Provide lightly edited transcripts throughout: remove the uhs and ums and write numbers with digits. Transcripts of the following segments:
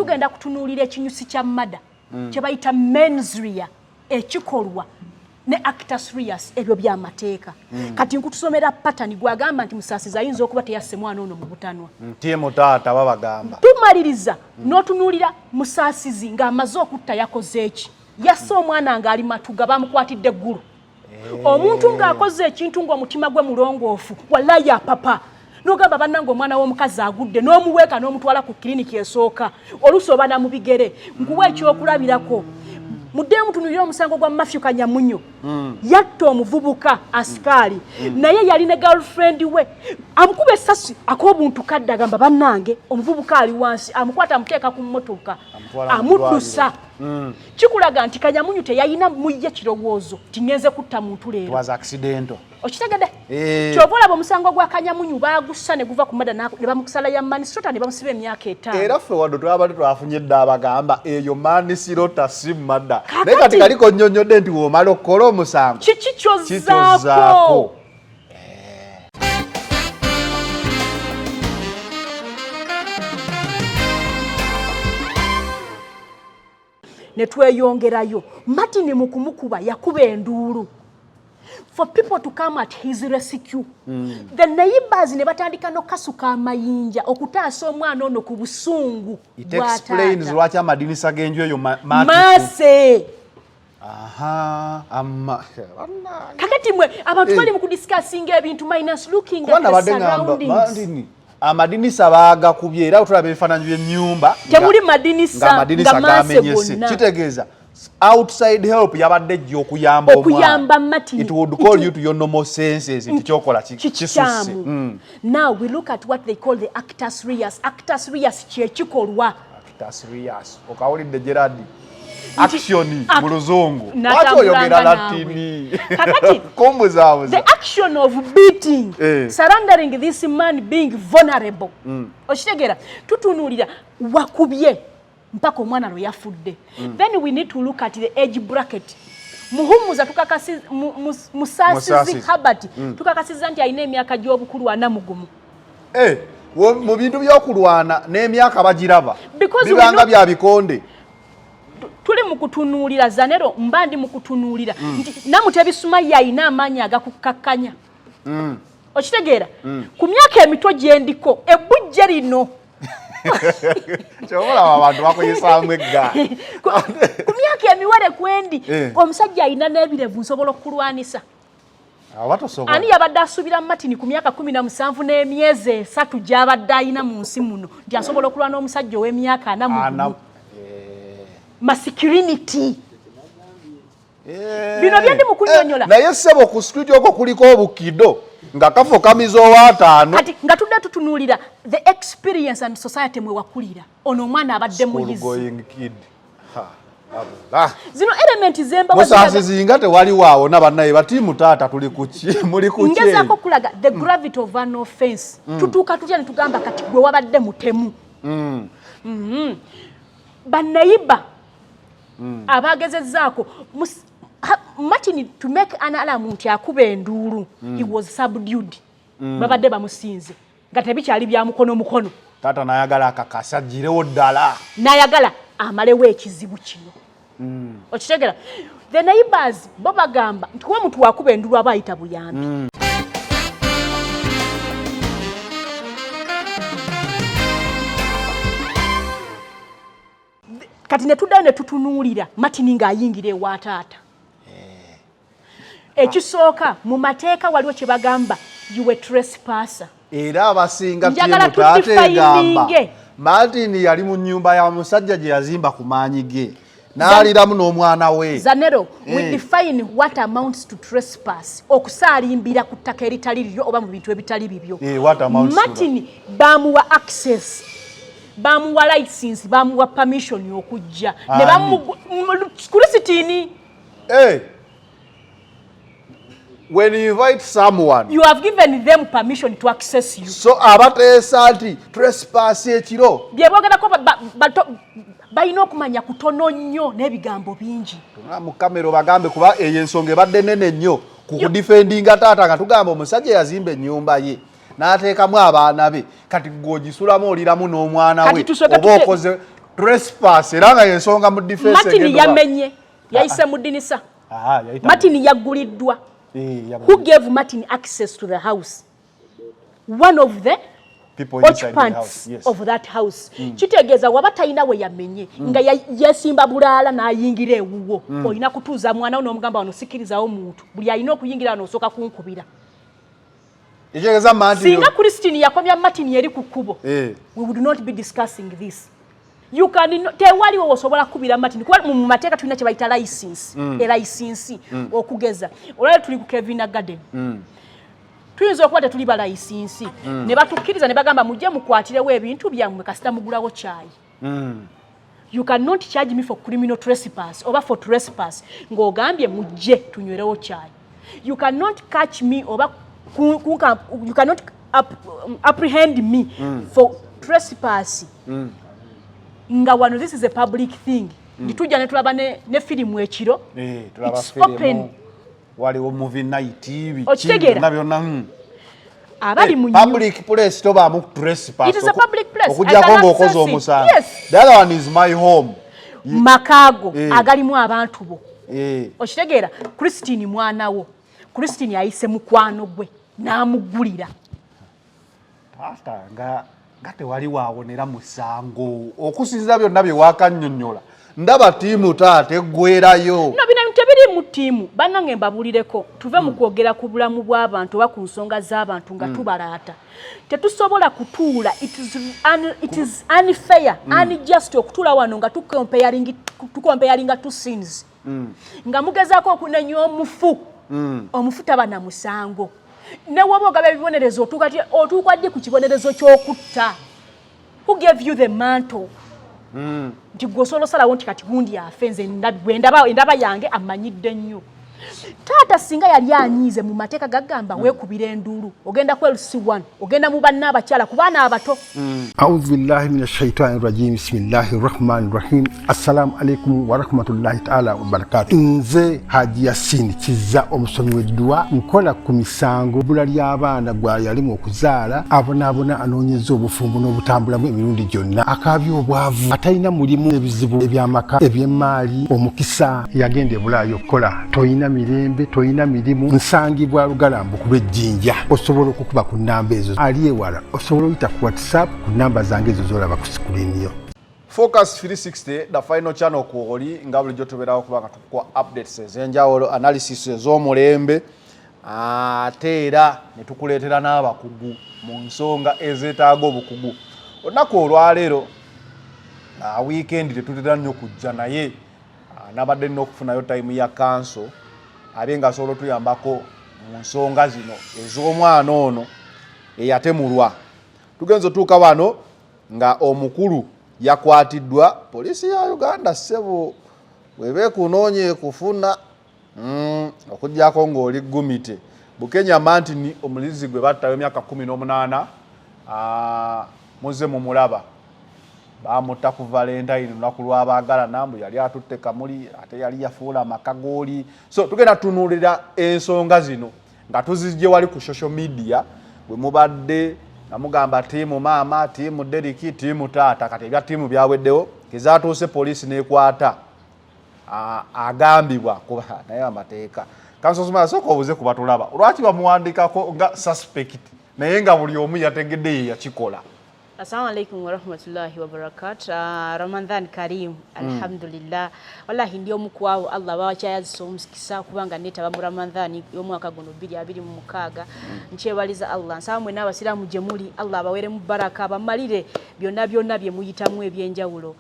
Tugenda kutunuulira ekinyusi kya murder kye bayita mens rea, ekikolwa, ne actus reus, ebyo byamateeka. Kati nkutusomera pattern gwagamba nti Musaasizi ayinza okuba teyasse mwana ono mu butanwa. Ntiemu taata babagamba. Tumaliriza n'otunuulira Musaasizi ng'amaze okutta yakoze eki? Yasse omwana ng'ali matuga, bamukwatidde eggulu. Omuntu ng'akoze ekintu ng'omutima gwe mulongoofu, wallayi apapa n'ogamba, "Bannange, omwana w'omukazi agudde," n'omuweeka n'omutwala ku kiriniki esooka, oluusi oba na mu bigere. Nkuwa ekyokulabirako, muddemu mutunuulire omusango gwa Matthew Kanyamunyo. Yatta omuvubuka asikaali, naye yali ne girlfriend we. Amukuba essasi, ak'obuntu kadde, agamba, "Bannange, omuvubuka ali wansi." Amukwata, amuteeka ku mmotoka, Amutwala mu amuddusa. Kikulaga nti Kanyamunyu teyalina muye kirowoozo ti ngenze kutta muntu leero. Was accidental. Okitegedde? Eh. Kyova olaba omusango gwa Kanyamunyu bagussa ne guva ku murder ne bamukusala ya manslaughter ne bamusiba emyaka 5. Era ffe wadde twabadde twafunye dda abagamba eyo manslaughter si murder, Kaakati- naye kati kaliko nnyonnyodde nti womala okukola omusango, kiki kiki kyozzaako? Kyozzaako? Ne tweyongerayo, Martin mu kumukuba yakuba enduulu for people to come at his rescue. The neighbors ne batandika n'okukasuka amayinja okutaasa omwana ono ku busungu It bwa explains taata. lwaki amadinisa g'enju eyo matifu. Maase. Aha, ama Kakati mwe abantu bali mu kudiscussinga ebintu minus looking kuba at the nabadde ngamba surroundings. Martin, amadinisa baagakubye era otulaba ebifaananyi by'ennyumba Temuli madinisa, nga amadinisa nga maase gamenyese. gonna. Kitegeeza outside help yabadde ejja okuyamba omwana. Okuyamba Martin. It would call you to your normal senses nti kyokola kisusse. Kikyamu. Now we look at what they call the actus reus. Actus reus kyekikolwa. Actus reus, okawulidde Gerard? Action mu Luzungu. Lwaki Natambulanga oyogera naawe. Latini? Kakati, kumbuzaabuza. The action of beating, surrendering this man being vulnerable, okitegeera? Tutunuulira wakubye mpaka omwana lwe yafudde. Then we need to look at the age bracket. Muhumuza Musaasizi Musaasizi. Habert, tukakasiza nti alina emyaka gy'obukulu 41. Eh, mu bintu by'okulwana n'emyaka bagiraba. Because we bibanga know- bya bikonde. Tuli mu kutunuulira zanero, mba ndi mu kutunuulira nti Namutebi Sumaya alina amaanyi agakukkakkanya. Okitegeera? Ku myaka emito gyendiko, ebbujje lino, Kyova olaba abantu bakuyisaamu eggaali. Ku myaka emiwere kwendi, omusajja alina n'ebirevu, nsobola okukulwanisa. Aba tosobola. Ani yabadde asuubira Martin ku myaka 17 n'emyezi 3 gy'abadde alina mu nsi muno nti asobola okulwana omusajja ow'emyaka 41? Masculinity. Bino bye ndi mu kunnyonnyola. Naye ssebo, ku street okwo kuliko obukido nga kafo kamiza owaataano. Kati nga tudde tutunuulira the experience and society mwe wakulira, ono omwana abadde muyizi. Going kid. Ha, Allah. Zino element zembawa. Musaasizi nga tewali waawona. Bannaye batiimu taata, tuli kuki? Muli kuki? Ngezaako okulaga the gravity of an offense. Tutuuka tutya ne tugamba kati gwe wabadde mutemu? Banayiba abagezezzaako Martin to make an alarm nti akuba enduulu, he was subdued. Babadde bamusinze nga tebikyali bya mukono mukono. Taata nayagala akakasa agirewo ddala. N'ayagala amalewo ekizibu kino. Okitegera? The neighbors bo bagamba nti kuba omuntu wakuba enduulu aba ayita buyambi. Kati ne tuddayo ne tutunuulira Martin ng'ayingira ewa taata. Ekisooka, mu mateeka waliwo kye bagamba, you a trespasser. Era abasinga Njagala tiimu taata egamba tudefininge. Martin yali mu nnyumba ya musajja gye yazimba ku maanyi ge n'aliramu n'omwana we. Zanero, we Eh. define what amounts to trespass, okusaalimbira ku ttaka eritali liryo oba mu bintu ebitali bibyo. Eh, what amounts to that? Martin bamuwa access, bamuwa license, bamuwa permission okujja ne Ani? Christine. Hey, when you invite someone, You have given them permission to access you. So abateesa nti trespass ekiro. Bye boogerako balina okumanya kutono nnyo n'ebigambo bingi. Tunula mu kamera bagambe, kuba eyo ensonga ebadde nene nnyo ku kudefendinga taata, nga tugamba omusajja yazimba ennyumba ye n'ateekamu abaana be, kati gwe ogisulamu oliramu n'omwana we Kati tusooke oba okoze Trespass, era nga yensonga mu defense. Martin egenda yamenye, yayise mu ddinisa. Aha, yayita. Martin yagguliddwa. Eh. Who gave Martin access to the house? One of the People inside the occupants house, yes. of that house. Kitegeeza waba talina we yamenye, nga yesimba bulaala n'ayingira ewuwo, olina kutuuza mwana wo n'omugamba, "Wano sikirizawo muntu, buli alina okuyingira wano osooka kunkubira." Ekitegeeza Martin Singa Christine yakomya Martin eri ku kkubo, we would not be discussing this. You can tewaliwo osobola kukubira Martin, kuba mu mateeka tulina kye bayita license, e license. Okugeza olwaleero tuli ku Kevina Garden, tuyinza okuba tetuli ba licensee, ne batukkiriza ne bagamba, "Mujje mukwatirewo ebintu byammwe kasita mugulawo kyayi." You cannot charge me for criminal trespass oba for trespass ng'ogambye mujje tunywerewo kyayi. You cannot catch me oba you cannot apprehend me for trespass nga wano this is a public thing. Tujja ne tulaba ne firimu ekiro. Eh, tulaba It's firimu, open. Waliwo movie night, biki, Okitegeera? byonna byonna. Abali mu Public place tobaamu trespass. It is a public place. Okuggyako I can ng'okoze access it. omusango. Yes. The other one is my home. Makaago agalimu abantu bo. Okitegeera? Christine mwana wo, Christine ayise mukwano gwe n'amugulira. Taata, nga tewali waawonera musango okusinziira byonna bye wakannyonnyola, ndaba team taata eggwerayo. No, bino tebiri mu team. Bannange, mbabulireko, tuve mu kwogera ku bulamu bw'abantu oba ku nsonga z'abantu nga tubalaata. Tetusobola kutuula. It is unfair, unjust okutuula wano nga tucomparinga two scenes, nga mugezaako okunenya omufu. Omufu taba na musango. Ne woba ogaba ebibonerezo, otuuka ddi ku kibonerezo ky'okutta? Who gave you the mantle nti gwe osobola osalawo nti kati gundi afe? Nze bwe ndaba yange amanyidde nnyo taata. Singa yali anyiize, mu mateeka gagamba weekubira enduulu, ogenda ku LC1, ogenda mu banna abakyala ku baana abato. أعوذ بالله من الشيطان الرجيم، بسم الله الرحمن الرحيم. السلام عليكم ورحمة الله تعالى وبركاته. Nze Haji Yasin Kiza, omusomi w'edduwa. Nkola ku misango, bbula ly'abaana, gwa yalimu okuzaala, abonaabona, anoonyeza obufumbo n'obutambulamu emirundi gyonna, akaabya obwavu, atalina mulimu, ebizibu eby'amaka, eby'emmaali, omukisa yagenda e Bulaayi okukola, toyina mirembe, toyina mirimu. Nsangibwa Lugalambu ku lw'Ejjinja. Osobola okukuba ku nnamba ezo. Ali ewala osobola oyita ku WhatsApp ku nnamba zange ezo zolaba ku screen yo. Focus 360, the final channel kwoli. Nga bulijjo tubeerawo kuba nga tukuwa updates ez'enjawulo, analysis ez'omulembe, ate era ne tukuleetera n'abakugu mu nsonga ezeetaaga obukugu. Olunaku olwaleero, weekend tetutera nnyo kujja, naye nabadde nina okufunayo time ya counsel abe nga asobola otuyambako mu nsonga zino ez'omwana ono eyatemulwa. Tugenza otuuka wano nga omukulu yakwatiddwa poliisi ya Uganda. Ssebo, bweba ekunoonya ekufuna, okugyako ng'oli gumite. Bukenya Martin, omulizi gwe battayo emyaka 18, muzze mumulaba, bamutta ku Valentine, lunaku lw'abaagalana, mbu yali atutte kamuli, ate yali yafuula amaka gooli. So tugenda tunuulira ensonga zino nga tuzijje wali ku social media bwe mubadde nga mugamba team maama, team Deriki, team taata. Kati ebya team byaweddewo, kezatuuse poliisi n'ekwata agambibwa kuba naye amateeka. Kansosoma, sooka obuze kuba tulaba lwaki bamuwandikako nga suspect, naye nga buli omu yategedde ye yakikola. Assalamu alaikum warahmatullahi wabarakatuh. Ramadan Karim. Alhamdulillah. Wallahi ndi omu ku abo Allah bawakyayazisa omukisa kubanga neetaba mu Ramadhan y'omwaka guno 2026. Nkyebaliza Allah. Nsaba mwenna abasiraamu gye muli, Allah abaweeremu baraka, abamalire byonna byonna bye muyitamu ebyenjawulo.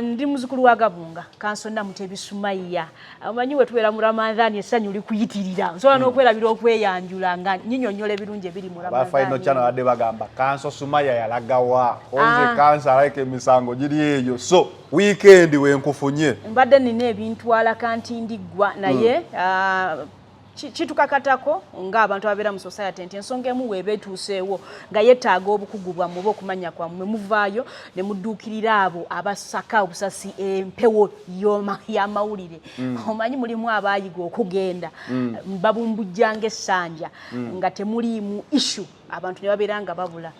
Ndi muzukulu wa Gabunga, Counsel Namutebi Sumaiya. Omanyi we tubeera mu Ramadhan essanyu likuyitirira. Nsobola n'okwerabira okweyanjula nga nyinyonnyola ebirungi ebiri mu Aba final Ramadhan. channel badde bagamba Counsel Sumaya yalagawa onze. Ah. Counsel alayika emisango giri eyo, so weekend wenkufunye. Mbadde nina ebintwala kantindiggwa, naye kitukakatako ng'abantu ababeera mu society nti ensonga emu weeba etuuseewo nga yeetaaga obukugu bwammwe oba okumanya kwammwe, muvaayo ne mudduukirira abo abasaka obusasi empewo y'amawulire. Omanyi mulimu abaayiga okugenda babumbujjanga essanja nga temuliimu issue. Abantu ne babeera nga babula.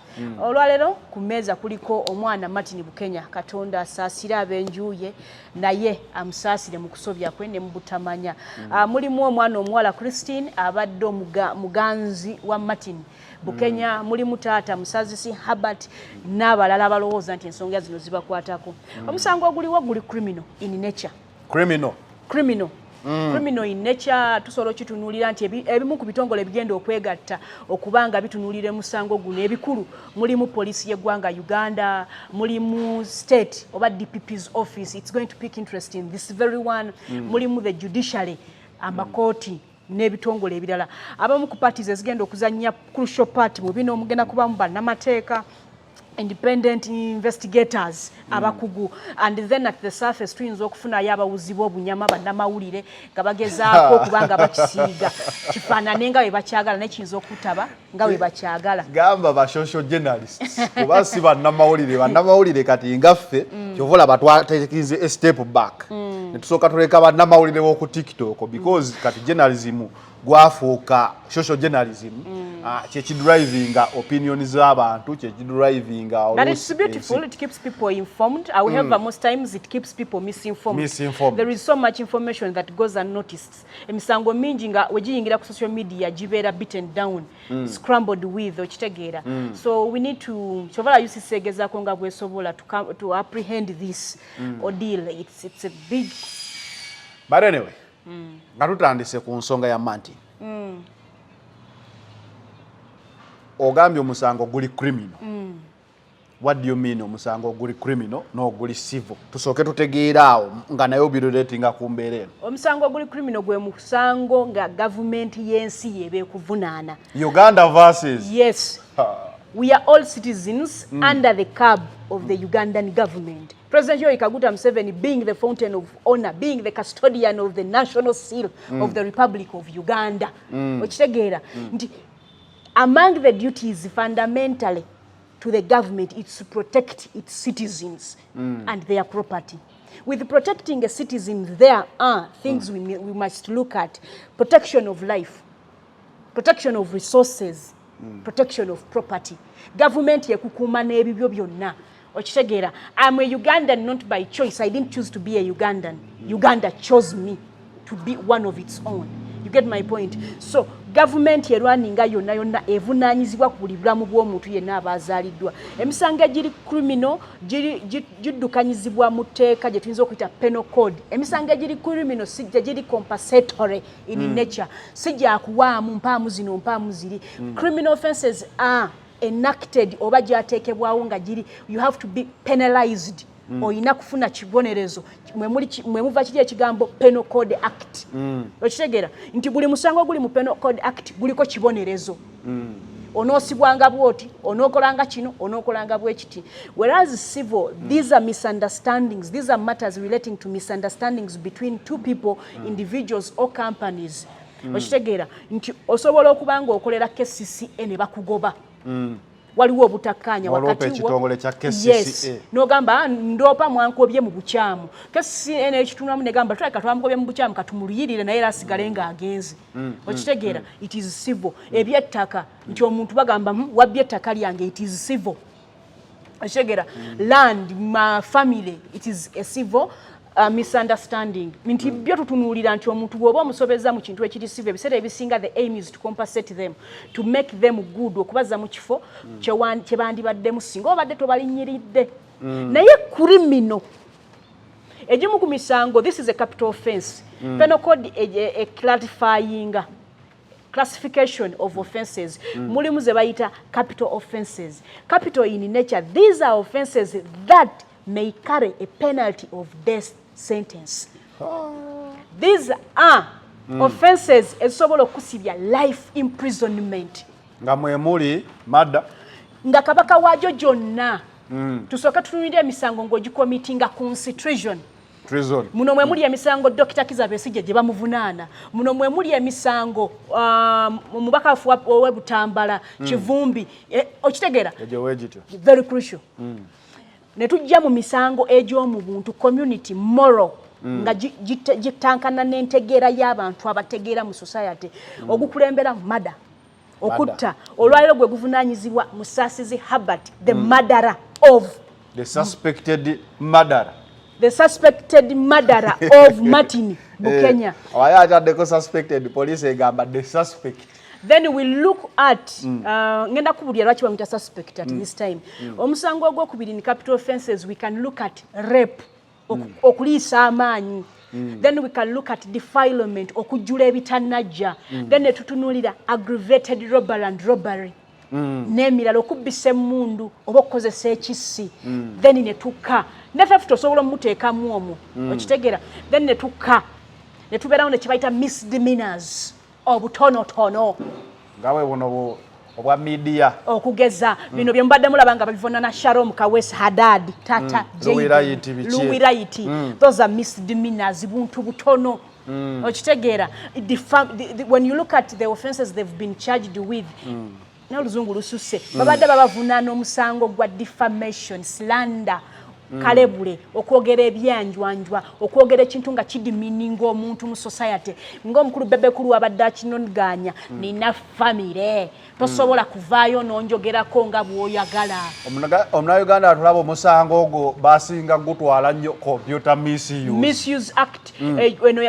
Olwaleero ku mmeeza kuliko omwana Martin Bukenya. Katonda asaasire ab'enju ye, naye amusaasire mu kusobya kwe ne mu butamanya. Mulimu omwana omuwala Christine, abadde muganzi wa Martin Bukenya. Mulimu taata Musazisi Habert n'abalala abalowooza nti ensonga zino zibakwatako. Omusango oguliwo guli criminal in nature. Criminal. Criminal, criminal in nature. Tusobola okitunuulira nti ebimu ku bitongole ebigenda okwegatta okuba nga bitunuulira omusango guno ebikulu, mulimu poliisi y'eggwanga Uganda, mulimu state oba DPP's office, it's going to pick interest in this very one, mulimu the judiciary, amakooti n'ebitongole ebirala. Abamu ku parties ezigenda okuzannya crucial part mu bino mugenda kubamu bannamateeka, independent investigators, abakugu, and then at the surface tuyinza okufunayo abawuzi b'obunyama, bannamawulire, nga bagezaako okuba nga bakisiiga kifaanane nga bwe bakyagala, naye kiyinza okutaba nga bwe bakyagala. Gamba ba social journalists, kuba si bannamawulire. Bannamawulire kati nga ffe, kyova olaba twatekinze a step back ne tusooka tuleka bannamawulire b'oku TikTok, because kati journalism gwafuuka social journalism. Kyekidrivinga opinion z'abantu, kyekidrivinga. But it's beautiful. It keeps people informed. However, most times it keeps people misinformed. Misinformed. There is so much information that goes unnoticed. Emisango mingi nga wegiyingira ku social media gibeera beaten down, scrambled with, okitegeera. So we need to, kyovala UCC egezaako nga bwesobola to apprehend this ordeal. It's a big But anyway, nga tutandise ku nsonga ya Martin, ogambye omusango guli criminal. What do you mean omusango guli criminal n'oguli civil? Tusooke tutegeera awo nga naye obirelatinga ku mbeera eno. Omusango oguli criminal gwe musango nga gavumenti y'ensi yeba ekuvunaana. Uganda versus Yes. We are all citizens under the curb of the Ugandan government. President Yoweri Kaguta Museveni being the fountain of honor, being the custodian of the national seal of the Republic of Uganda. Okitegeera nti among the duties fundamentally to the government, it's to protect its citizens and their property. With protecting a citizen, there are things we must look at: protection of life, protection of resources, protection of property. Government yekukuuma n'ebibyo byonna. Okitegeera, I'm a Ugandan not by choice. I didn't choose to be a Ugandan. Uganda chose me to be one of its own. You get my point? So gavumenti erwaninga yonna yonna evunaanyizibwa ku buli bulamu bw'omuntu yenna aba azaaliddwa. Emisango egiri criminal giddukanyizibwa mu tteeka gye tuyinza okuyita penal code. Emisango egiri criminal si gye giri compensatory in nature, si gyakuwaamu mpaamu zino mpaamu ziri. Criminal offenses are enacted oba gyateekebwawo nga giri, you have to be penalized, oyina kufuna kibonerezo. Mwe muva kiri ekigambo Penal Code Act. Okitegeera nti buli musango guli mu Penal Code Act guliko kibonerezo, onoosibwanga bwoti, onookolanga kino, onookolanga bwekiti. Whereas civil, these are misunderstandings, these are matters relating to misunderstandings between two people, individuals or companies. Okitegeera nti osobola okuba nga okolera KCCA ne bakugoba, waliwo obutakkaanya Waloopa wakati ekitongole kya KCCA. Yes, n'ogamba, "Ah, ndoopa mwankobye mu bukyamu." KCCA n'ekitunamu negamba, "Tulabika twamukobye mu bukyamu, katumuluyirire naye era asigale ng'agenze." Okitegeera, it is civil. Ebyettaka, nti omuntu bagamba, wabbye ettaka lyange," it is civil. Okitegeera, land ma family, it is a civil misunderstanding. Nti byo tutunuulira nti omuntu bw'oba omusobeza mu kintu ekiri civil, ebiseera ebisinga the aim is to compensate them, to make them good, okubazza mu kifo kye bandibaddemu singa obadde tobalinnyiridde. Naye criminal, egimu ku misango, this is a capital offense. Penal code e clarifyinga classification of offenses. Mulimu ze bayita capital offenses. Capital in nature, these are offenses that may carry a penalty of death sentence. These are offenses ezisobola okusibya life imprisonment. Nga mwemuli murder. Nga kabaka waagyo gyonna, tusooke tutunulire emisango ng'ogicommittinga ku nsi, treason. Treason. Muno mwe muli emisango Dr. Kizza Besigye gye bamuvunaana. Muno mwe muli emisango omubaka waffe ow'e Butambala Kivumbi, okitegeera? Egyo weegityo. Very crucial. Ne tujja mu misango egy'omu buntu, community moral, nga gitankana n'entegeera y'abantu abategeera mu society. Ogukulembera murder, Okutta olwaliro gwe guvunaanyizibwa Musasizi Herbert, the murderer of The suspected murderer. The suspected murderer of Martin Bukenya. Abaye ataddeko suspected, police egamba the suspect. Then we look at ngenda kubulya lwaki bamuyita suspect at this time. Omusango ogwokubiri ni capital offenses. We can look at rape, okuliisa amaanyi. Then we can look at defilement, okujjula ebitannajja. Then ne tutunuulira aggravated robbery and robbery n'emirala, okubbisa emmundu oba okukozesa ekissi. Then ne tukka ne theft, osobola omuteekamu omwo, okitegeera? Then ne tukka ne tubeerawo ne kibayita misdemeanors, obutonotono. Nga bwe buno obwa media. Okugeza bino bye mubadde mulaba nga babivuna Shalom Kawesi Hadad, tata. Luwi Right, biki? Luwi Right. Those are misdemeanors, buntu butono, okitegeera? When you look at the offenses they've been charged with, n'oluzungu lususe, babadde babavunaana omusango gwa defamation, slander, kalebule, okwogera ebyanjwanjwa, okwogera ekintu nga kidemeaninga omuntu mu society, ng'omukulu Bebekulu abadde akinoganya. Nina famire, tosobola kuvaayo n'onjogerako nga bw'oyagala. Omunauganda atulaba, omusango ogwo basinga gutwala nnyo computer misuse. Misuse Act. Eno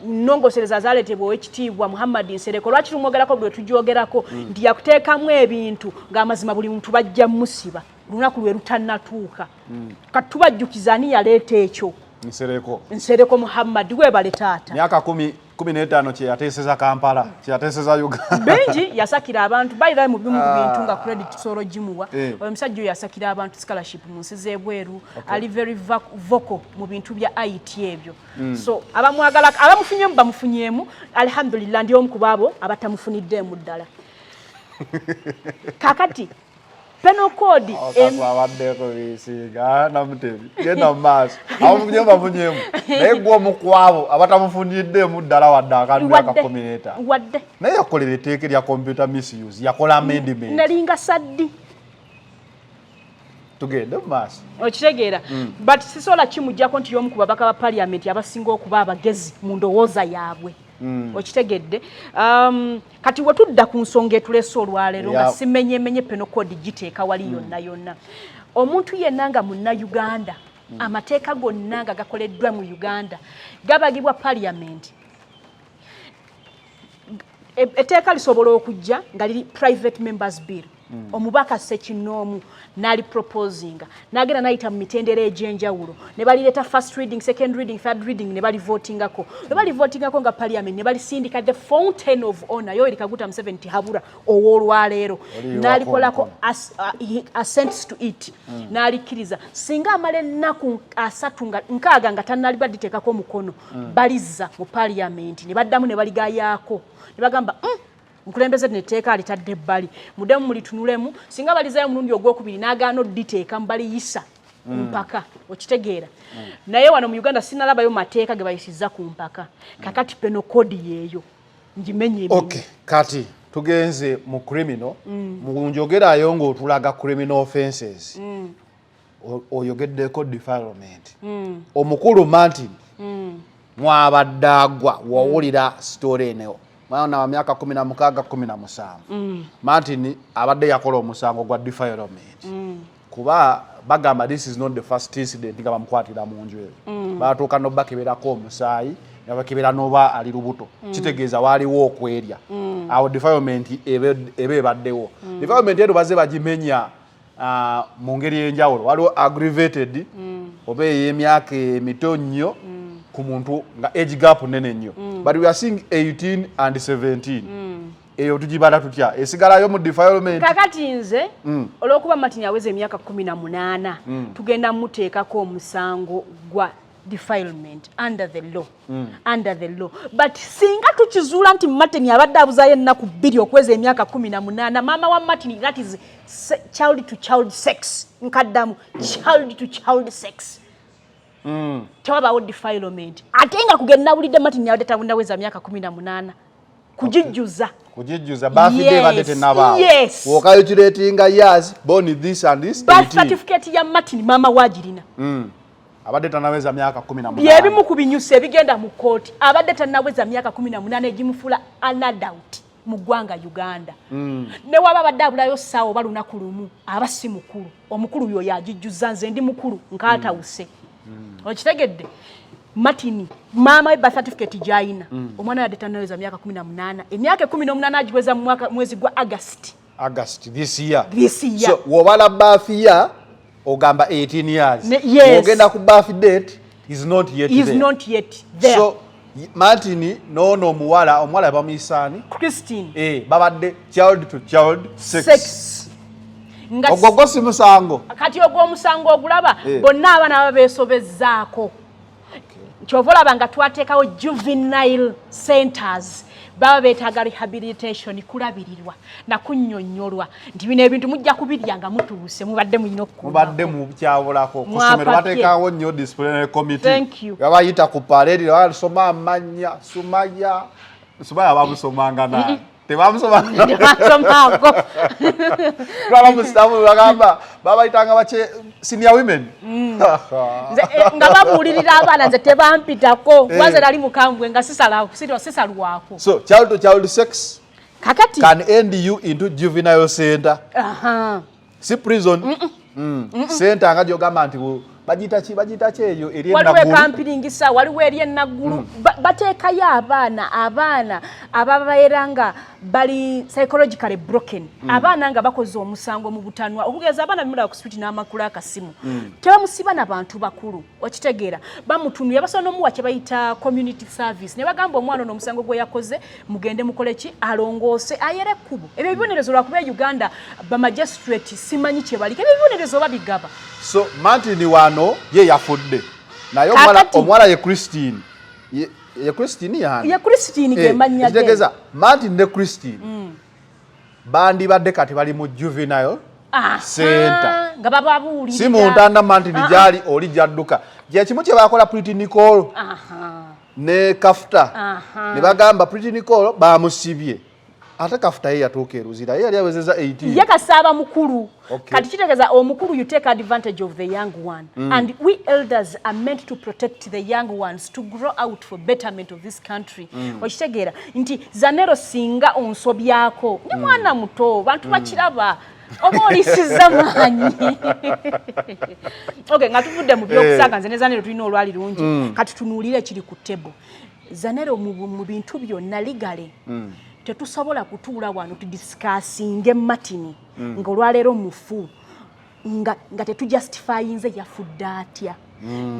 nnongosereza zaleetebwa owekitiibwa Muhammad Nsereko. Lwaki tumwogerako buli lwetugyogerako? Nti yakuteekamu ebintu ng'amazima buli muntu bajja musiba lunaku lwe lutannatuuka. Kati tubajjukiza ani yaleeta ekyo? Nsereko. Nsereko Muhammad, weebale taata. Myaka 15 kyeyateeseza Kampala, kyeyateeseza Uganda. Bingi yasakira abantu bayirayo mu bimu ku bintu nga credit tusobola ogimuwa. Oyo omusajja oyo yasakira abantu scholarship mu nsi z'ebweru. Ali very vocal mu bintu bya IT ebyo. So abamwagala abamufunyemu bamufunyemu, alhamdulillah. Ndi omu ku baabo abatamufuniddeemu ddala. Kakati penal code Abaddeko bisiiga Namutebi, genda mu maaso. Abamufunyemu bafunyemu, naye gwe omu ku abo abatamufuniddeemu ddala wadde akantu myaka 15. Wadde. Naye yakolera etteeka erya computer misuse, yakola amendment. Nalinga saddi. Tugende mu maaso. Okitegeera? But sisobola kimugjako nti y'omu ku babaka ba parliament abasinga okuba abagezi mu ndowooza yaabwe, okitegedde? Kati wetudda ku nsonga etulese olwaleero nga simenyemenye penal code giteeka wali yonna yonna. Omuntu yenna nga munnayuganda, amateeka gonna nga gakoleddwa mu Uganda gabagibwa parliament. Etteeka lisobola okujja nga liri private members bill, omubaka sekinoomu n'ali proposinga, n'agenda n'ayita mu mitendera egy'enjawulo, ne balireeta first reading, second reading, third reading, ne balivotingako. Ne balivotingako nga parliament, ne balisindika the fountain of honor, Yoweri Kaguta Museveni Tihabura ow'olwaleero, n'alikolako assents to it, n'alikkiriza. Singa amala ennaku 30 nga 60 nga tannaliba liteekako omukono, balizza mu parliament ne baddamu ne baligayaako ne bagamba, "Mukulembeze lino etteeka alitadde ebbali, muddemu mulitunulemu." Singa balizayo omulundi ogwokubiri n'agaana odditeekamu, baliyisa ku mpaka, okitegeera? Naye wano mu Uganda sinalabayo mateeka ge bayisizza ku mpaka. Kakati penal code yeeyo ngimenye. Okay, kati tugenze mu criminal. Mu njogerayo ng'otulaga criminal offenses, oyogeddeko defilement. Omukulu Martin mwabadde agwa, wawulira story eno, mwana wa myaka 16, 17. Martin abadde yakola omusango gwa defilement, kuba bagamba this is not the first incident nga bamukwatira mu nju eyo. Batuuka nobakeberako omusaayi, nabakebera noba ali lubuto, kitegeeza waaliwo okwerya. Awo defilement eba ebaddewo. Defilement eno bazze bagimenya mu ngeri ey'enjawulo. Waliwo aggravated oba ey'emyaka emito nnyo ku muntu nga age gap nene nnyo, but we are seeing 18 and 17. Eyo tugibala tutya? Esigalayo mu defilement? Kakati nze, olw'okuba Martin aweza emyaka 18, tugenda muteekako omusango gwa defilement under the law, under the law. But singa tukizuula nti Martin abadde abuzaayo ennaku 2 okuweza emyaka 18, maama wa Martin, that is child to child sex. Nkaddamu, child to child sex. Tewabaawo defilement. Ate nga kugenda nawulidde Martin yabadde tabundaweza myaka 18 kugijjuza. Kugijjuza birthday ebadde tenabaawo. Yes. Ocalculatinga years born this and this. Birth 18. certificate ya Martin maama waagirina. Abadde tanaweza myaka 18. Byebimu ku binyusi ebigenda mu kooti. Abadde tanaweza myaka 18 egimufuula an adult. Mu ggwanga Uganda, ne waba abadde abulayo ssaawa oba lunaku lumu, aba si mukulu. Omukulu yoyo agijjuza. Nze ndi mukulu nkaatawuse. Okitegedde? Martin, maama we birth certificate gy'ayina, omwana yadde tannaweza myaka 18. Emyaka 18 agiweza mu mwezi gwa August. August this year. This year. So wobala birth year ogamba 18 years. Yes. Ogenda ku birth date, is not yet is there. Not yet there. So Martin noono omuwala bamuyisaani? Christine. Eh, babadde child to child sex. Sex. Nga Ogwo gwo si musango? Kati ogwo omusango ogulaba? Eh. Bonna abaana baba beesobezzaako. Kyova olaba nga twateekawo juvenile centers. Baba beetaaga rehabilitation, kulabirirwa nakunnyonnyolwa nti bino ebintu mujja kubirya nga mutuuse, mubadde mulina Mubadde mukyabulako ku ssomero. Mwapapye. Bateekawo nnyo disciplinary committee. Thank you. Babayita ku parade, basoma amannya. Sumaya, Sumaya bamusomanga naye tebamusomanga. Tebasomaako. Twala musitamu bagamba babayitanga bake senior women. Nze, nga babuulirira abaana, nze tebampitako. Eh. Waze nali mukambwe nga sisalwako. So child to child sex Kakati can end you into juvenile center. Aha. Si prison. Center nga gyogamba nti bagiyita ki, bagiyita ki eyo eri Waliwo enaggulu? Ekampiringisa, waliwo eri enaggulu. Bateekayo abaana ababeera nga bali psychologically broken, abaana nga bakoze omusango mu butanwa. Okugeza abaana bimulaba ku street n'amakulu akasimu, tebamusiba na bantu bakulu. Okitegeera? Bamutunuya, basobola n'omuwa kye bayita community service, ne bagamba omwana ono omusango gwe yakoze mugende mukole ki, alongoose, ayere ekkubo. Ebyo ebibonerezo lwakuba e Uganda bamagistrate simanyi kye baliko, ebyo ebibonerezo babigaba. So Martin wano ye yafudde, naye omuwala Kakati- omuwala ye Christine, ye Christine yani. Ye Christine, ge mannya ge. Ekitegeeza Martin ne Christine bandibadde kati bali mu juvenile Aha, center. Nga bababuulirira. Si mu ntanda Martin gyali oli gyadduka, gyekimu kye bakola Pretty Nicole ne Kafuta. Ne bagamba Pretty Nicole bamusibye, ate Kafuta ye yatuuka eruzira, ye yali awezeza 18. Ye kasaaba mukulu. Kati kitegeeza omukulu, you take advantage of the young one, and we elders are meant to protect the young ones to grow out for betterment of this country. Okitegeera nti Zanero singa onsobyako, ndi mwana muto, bantu bakiraba oba olisiza maanyi. Okay, nga tuvudde mu byokusaaga, nze ne Zanero tulina olwali lungi. Kati tunuulire ekiri ku table. Zanero, mu bintu byonna legally, tetusobola kutuula wano tudiscussinge Martin nga olwaleero mufu nga tetujustifyinze yafudde atya.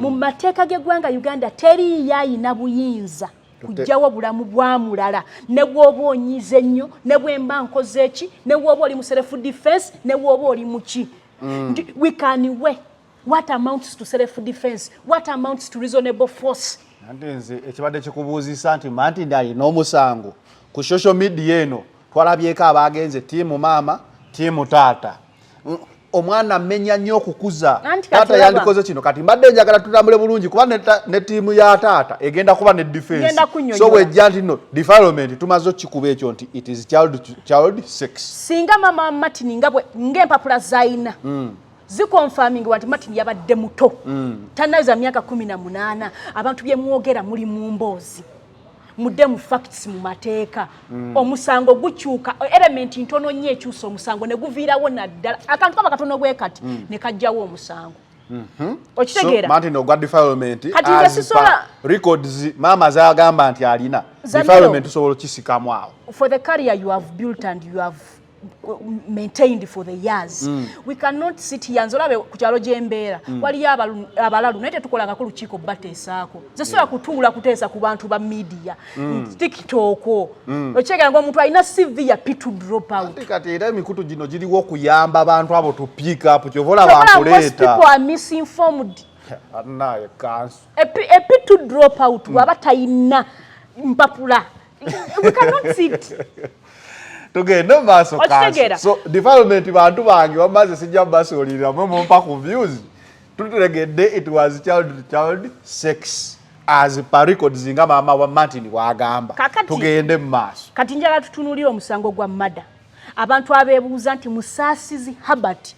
Mu mateeka g'eggwanga Uganda teriiyo ayina buyinza kugjawo bulamu bwa mulala, ne bw'oba onyize nnyo, ne bwe mba nkoze eki, ne bw'oba oli mu self defense, ne bw'oba oli mu ki. Nti we can weigh what amounts to self defense, what amounts to reasonable force. Anti nze ekibadde kikubuuzisa nti Martin alina omusango, ku social media eno twalabyeko abagenze team maama, team taata. Omwana amenya nnyo okukuza. Anti kati taata olaba- yandikoze kino. Kati mbadde njagala tutambule bulungi kuba ne ttiimu ya taata egenda kuba ne defense. Ngenda kunnyonnyola. So wejja nti no defilement, tumaze okikuba ekyo nti it is child to child sex. Singa mama wa Martin nga bwe ng'empapula zayina ziconfirmingibwa nti Martin yabadde muto, tannaweza myaka 18, abantu bye mwogera muli mu mboozi, mudde mu facts, mu mateeka. Omusango gukyuka, element ntono nnyo ekyusa omusango ne guviirawo naddala akantu kaba katono bwe kati ne kajjawo omusango. Okitegeera? So, Martin ogwa defilement Kati nze as per records maama zagamba nti alina Zanero. defilement, tusobola okisikamu awo. For the career you have built and you have maintained for the years, we cannot sit here. Nze olabe ku kyalo gyembeera waliyo abalalu, naye tetukolangako lukiiko bateesaako. Nze sobola kutuula kuteesa ku bantu ba media, TikTok. Okitegeera nga omuntu alina CV ya P2 drop out? Ate kati era emikutu gino giriwo okuyamba abantu abo to pick up, kyova olaba Kyova most nkuleeta. people are misinformed. Naye kansu. A P2 drop out bw'aba tayina mpapula, we cannot sit. Tugende mu maaso. Okitegeera? Kansu, so defilement, bantu bange wamaze, sijja basuulirira mwe mumpa ku views. Tutegedde it was child to child sex as per records nga maama wa Martin bw'agamba. Tugende mu maaso. Kati njagala tutunuulire omusango gwa murder. Abantu abeebuuza nti Musaasizi Herbert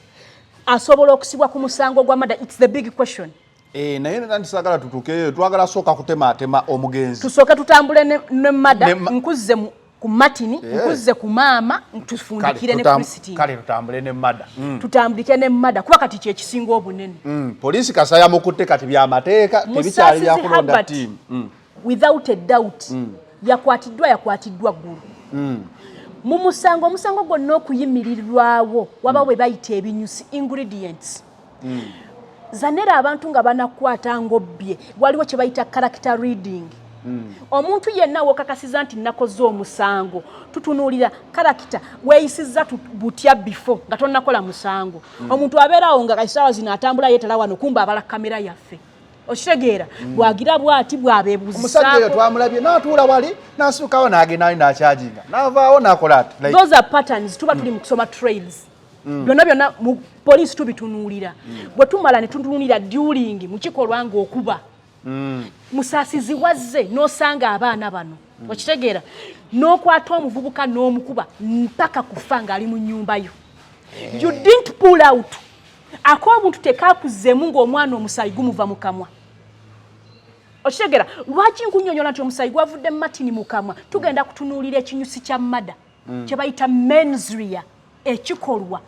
asobola okusibwa ku musango gwa murder, it's the big question. Eh, naye nera nti tutuukeyo, twagala sooka kutemaatema omugenzi. Tusooke tutambule ne murder. Ne Nkuzze mu Ku Martin, nkuzze ku maama, tufundikire ne Christine. Kale tutambule ne mada. Tutambulike ne mada kuba kati kyekisinga obunene. Poliisi Kasaya mukutte, kati byamateeka, tebikyali Musaasizi byakulonda Herbert, team. Without a doubt, yakwatiddwa ggulu mu musango. Omusango gwonna okuyimirirwawo waba bwe bayita ebinyusi, ingredients. Zanera abantu nga banakwata ngobbye, waliwo kye bayita character reading. Omuntu yenna wokakasiza nti nakoze omusango, tutunuulira character, weeyisizza butya before nga tonnakola musango. Omuntu abeerawo nga essaawa zino atambula yeetala wano, kumba abala kamera yaffe, okitegeera? Bwagira bwati Omusajja oyo bwabeebuzisaako. Twamulabye n'atuula wali, n'asuukawo, n'agenda ali n'akyajinga, n'avaawo, n'akola ati like, Those are patterns. Tuba tuli mu kusoma trails. Byonna byonna mu poliisi tubitunuulira. Bwe tumala ne tutunuulira during mu kikolwa ng'okuba Musaasizi wazze n'osanga abaana bano, okitegeera, n'okwata omuvubuka n'omukuba mpaka kufa ng'ali mu nnyumba yo. You didn't pull out ak'obuntu, tekakuzzeemu ng'omwana omusaayi gumuva mu kamwa, okitegeera? Lwaki nkunyonyola nti omusaayi gwavudde Martin mu kamwa? Tugenda kutunuulira ekinyusi kya murder kye bayita mens rea, ekikolwa,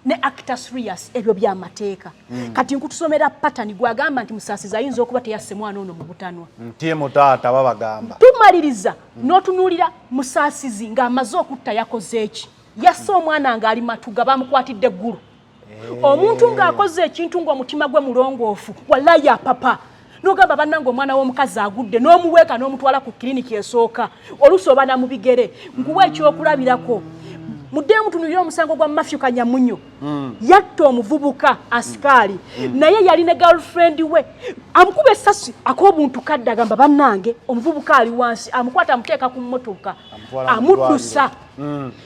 ne actus reus, ebyo byamateeka. Kati nkutusomera pattern gwagamba nti Musaasizi ayinza okuba teyasse mwana ono mu butanwa. Ntiimu taata babagamba. Tumaliriza n'otunuulira Musaasizi ng'amaze okutta yakoze eki? Yasse omwana ng'ali Matuga, bamukwatidde eggulu. Omuntu ng'akoze ekintu ng'omutima gwe mulongoofu, wallayi apapa n'ogamba, bannange, omwana w'omukazi agudde, n'omuweeka n'omutwala ku kiriniki esooka, oluusi oba na mu bigere. Nkuwa ekyokulabirako, muddemu mutunuulire omusango gwa Matthew Kanyamunyo. Yatta omuvubuka asikaali, naye yali ne girlfriend we. Amukuba essasi, ak'obuntu kadde, agamba, bannange, omuvubuka ali wansi, amukwata, amuteeka ku mmotoka, Amutwala mu amuddusa.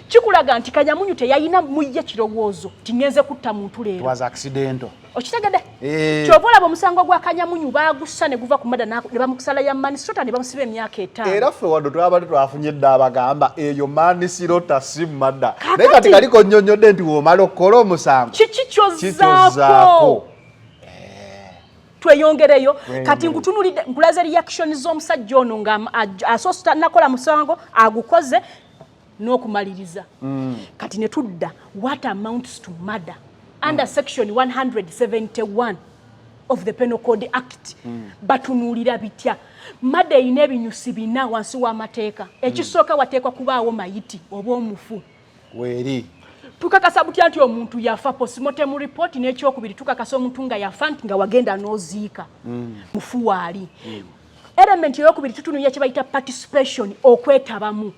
Kikulaga nti Kanyamunyu teyalina muye kirowoozo ti ngenze kutta muntu leero. It was accidental. Okitegedde? Eh. Kyova olaba omusango gwa Kanyamunyu baagussa ne guva ku murder ne bamukusala ya manslaughter ne bamusiba emyaka 5. Era ffe wadde twabadde twafunye dda abagamba eyo manslaughter si murder, Kaakati- naye kati kaliko nnyonnyodde nti womala okukola omusango, kiki kyozzaako? Kyozzaako. Tweyongereyo. Tweyongereyo. Kati nkutunulidde, nkulaze reaction z'omusajja ono nga asoose nakola musango, agukoze n'okumaliriza. Kati ne tudda what amounts to murder under section 171 of the Penal Code Act. Batunuulira bitya murder? Erina ebinyusi bina wansi w'amateeka. Ekisooka, wateekwa kubaawo mayiti oba omufu. Weeri. Tukakasa butya nti omuntu yafa? Postmortem report. N'ekyokubiri, tukakasa omuntu nga yafa nti nga wagenda n'oziika, mufu waali. Element eyokubiri, tutunuulira kye bayita participation, okwetabamu.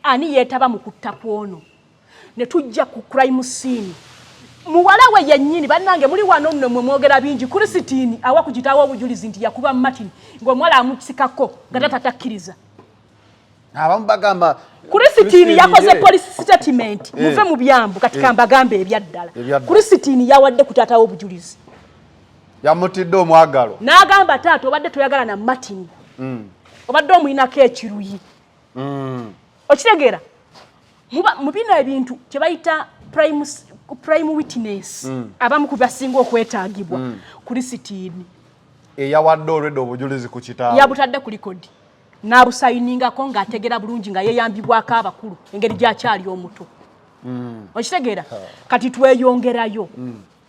Ani yeetaba mu kutta kwono? Ne tujja ku crime scene, muwala we yennyini. Bannange, muli wano nno mwe mwogera bingi. Christine awa ku kitaawe obujulizi nti yakuba Martin ng'omuwala amukisikako, nga tata takkiriza. Abamu bagamba Christine yakoze ye. police statement. Muve mu byambu, kati kambagambe ebyaddala. Ebyaddala. Christine yawadde ku taata w'obujulizi. Yamutidde omwagalo. N'agamba, taata, obadde toyagala na Martin, obadde omuyinako ekiruyi. Okitegeera? Mu bino ebintu kye bayita prime witness, abamu ku basinga okwetaagibwa, Christine. Eyawadde olwedde obujulizi ku kitaawe. Yabutadde ku record n'abusayiningako ng'ategera bulungi, nga yeeyambibwako abakulu engeri gy'akyali omuto. Okitegeera? Kati tweyongerayo.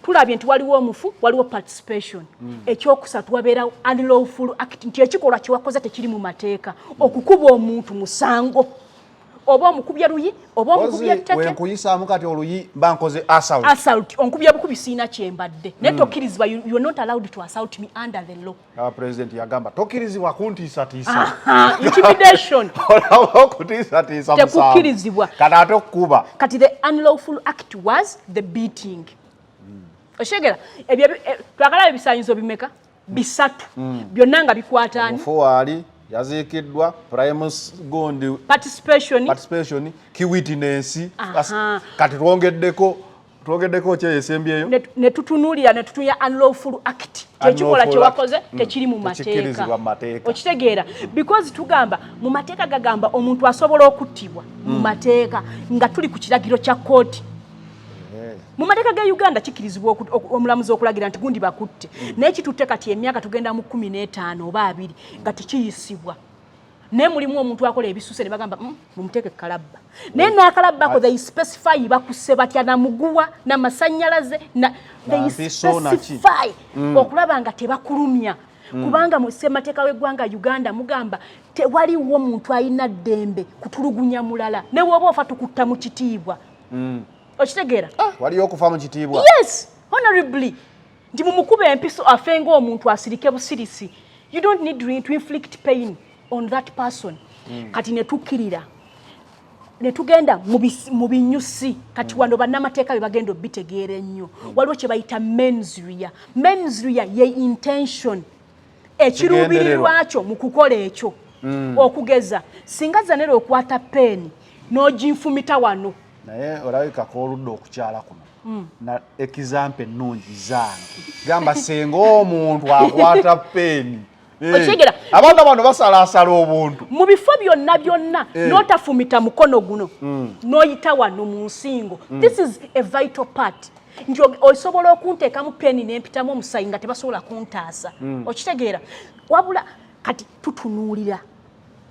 Tulabye nti waliwo omufu, waliwo participation. Ekyokusatu, wabeerawo unlawful act, nti ekikolwa kyewakoze tekiri mu mateeka. Okukuba omuntu musango, oba omukubye luyi oba omukubye etteke. Wenkuyisaamu kati oluyi, mba nkoze assault. Assault, onkubye bukubi, siina kyembadde, naye tokkirizibwa. You are not allowed to assault me under the law. Aba president yagamba tokkirizibwa kuntiisatiisa. Intimidation. Olaba okutiisatiisa musango. Tekukkirizibwa. Kati ate okukuba. Kati the unlawful act was the beating. Okitegera? Ebyo twagala ebisanyizo bimeka? Bisatu, byonna nga bikwataani. Omufu waali, yaziikiddwa, prime gundi, participation, participation, key witness. Aha. Kati twongeddeko ki eyesembyeyo? Ne tutunuulira, ne tutunuulira unlawful act, kyekikolwa Unlawful kyewakoze act. Tekiri mu mateeka. Tekikkirizibwa mu mateeka. Okitegeera? Because tugamba mu mateeka gagamba omuntu asobola okuttibwa mu mateeka nga tuli ku kiragiro kya kooti. Mu mateeka ga Uganda kikkirizibwa omulamuzi okulagira nti gundi bakutte, naye kitutte kati emyaka tugenda mu 15 oba 20 nga tekiyisibwa. Naye mulimu omuntu akola ebisuse ne bagamba, mumuteeke kalabba." Naye n'akalabbako they specify bakuse batya, namuguwa namasannyalaze na they Na mpiso, naki. specify okulaba nga tebakulumya, kubanga mu ssemateeka w'eggwanga Uganda mugamba tewaliwo muntu alina ddembe kutulugunya mulala, ne bw'oba ofa tukutta mu kitiibwa. Okitegeera? Waliyo okufa mu kitiibwa. Yes, honorably, nti mumukuba empiso afe ng'omuntu, asirike busirisi. You don't need to inflict pain on that person. Kati ne tukkirira ne tugenda mu binyusi. Kati wano bannamateeka be bagenda obitegeera ennyo. Waliwo kye bayita mens rea. Mens rea ye intention, ekiruubirirwa kyo mu kukola ekyo. Okugeza, singa Zanera okwata peeni n'oginfumita wano. Naye olabika kooludde okukyala kuno na example ennungi zange, gamba senga omuntu akwata peeni. Okitegeera? Abaana bano basalaasala obuntu. Mu bifo byonna byonna, n'otafumita mukono guno, n'oyita wano mu nsingo, this is a vital part, nti osobola okunteekamu peni nempitamu omusayi nga tebasobola kuntaasa. Okitegeera? Wabula kati tutunuulira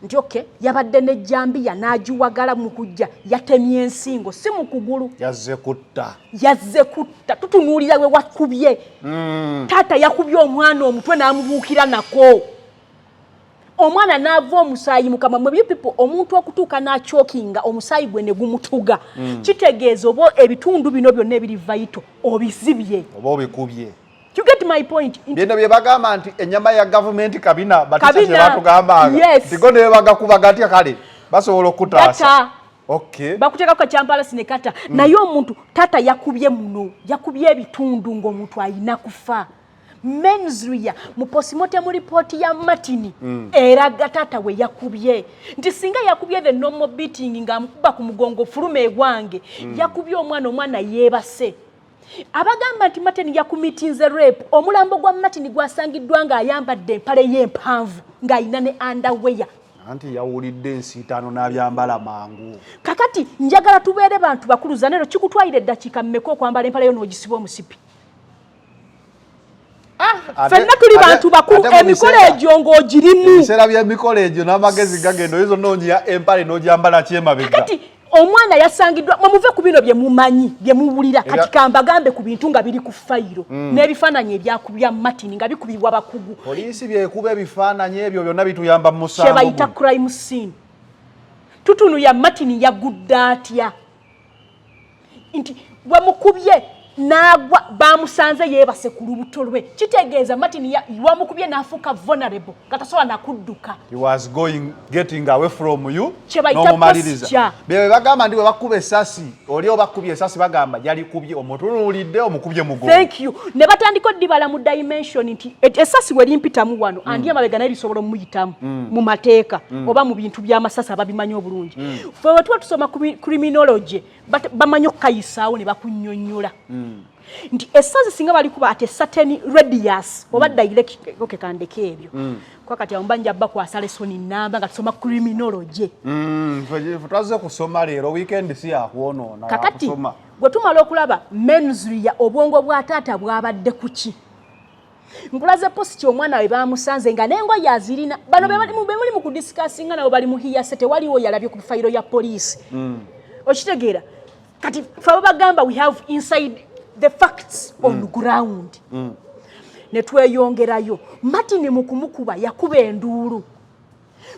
nti okay, yabadde nejjambiya n'agiwagala, mu kujja yatemye ensingo, si mu kugulu. Yazze kutta. Yazze kutta. Tutunuulira we wakubye. Taata yakubye omwana omutwe n'amubuukira nako, omwana n'ava omusaayi mukama. Mwe you people, omuntu okutuuka n'achokinga omusaayi gwe ne gumutuga, kitegeeza oba ebitundu bino byonna ebiri vital obizibye. Oba obikubye. You get my point? Byeno bye bagamba nti ennyama ya gavumenti kabina batisa. Kabina. Kye batugambanga. Yes. Tigo ne bagakuba gatya, kale basobola okutaasa. Gata. Okay. Bakuteekako kakyambalasi ne kata. Naye omuntu taata yakubye muno, yakubye ebitundu ng'omuntu ayina kufa. Mens rea mu postmortem report ya Martin eraga taata we yakubye nti singa yakubye the normal beating ng'amukuba ku mugongo, fuluma egwange, yakubye omwana, omwana yeebase. Abagamba nti Martin yacommittinze rape, omulambo gwa Martin gwasangiddwa ng'ayambadde empale y'empanvu ng'ayina ne underwear. Anti yawulidde ensiitaano n'abyambala mangu. Kakati njagala tubeere bantu bakulu. Zanero, kikutwalira eddakiika mmeka okwambala empale yo n'ogisiba omusipi? Ffenna tuli bantu bakulu. Ate mu Emikolo egyo ng'ogirimu. Ebiseera by'emikolo egyo n'amagezi gagenda, oyinza onoonya empale n'ogyambala kyemabega. Kati omwana yasangiddwa, mwemuve ku bino bye mumanyi, bye muwulira. Kati kambagambe ku bintu nga biri ku fayiro n'ebifaananyi ebyakubya Martin nga bikubibwa bakugu. Poliisi byekuba ebifaananyi ebyo byonna bituyamba mu musango Kye bayita guno. crime scene. Tutunulya Martin yagudde atya, nti wamukubye n'agwa, bamusanze yeebase ku lubuto lwe. Kitegeeza Martin wamukubye n'afuuka vulnerable nga tasobola nakudduka. He was going, getting away from you. Kye bayita N'omumaliriza. posture. Bye bagamba nti bwe bakuba esasi, oli obakubye esasi, bagamba yalikubye omutunuulidde, omukubye mugongo. Thank you. Ne batandika oddibala mu dimension nti esasi we limpitamu wano, andi emabega naye lisobola omuyitamu. Mu mateeka oba mu bintu by'amasasi ababimanyi obulungi, ffe bwe tuba tusoma criminology, bamanyi okukayisaawo ne bakunnyonnyola nti esasi singa balikuba at a certain radius oba direct. Okay, kandeke ebyo kwa kati awo mba nja bakwasa lesson namba nga tusoma criminology. Ffe twazze kusoma leero, weekend si yakwonoona. Kakati yakusoma. Gwe tumala okulaba mens rea, obwongo bwa taata bwabadde kuki? Nkulaze posture omwana we bamusanze nga n'engoye azirina. Bano be muli mu kudiscussinga nabo bali mu hearsay, tewaliwo yalabye ku fayiro ya poliisi. Okitegeera? Kati fe babagamba we have inside the facts on ground. Ne tweyongerayo, Martin mu kumukuba yakuba enduulu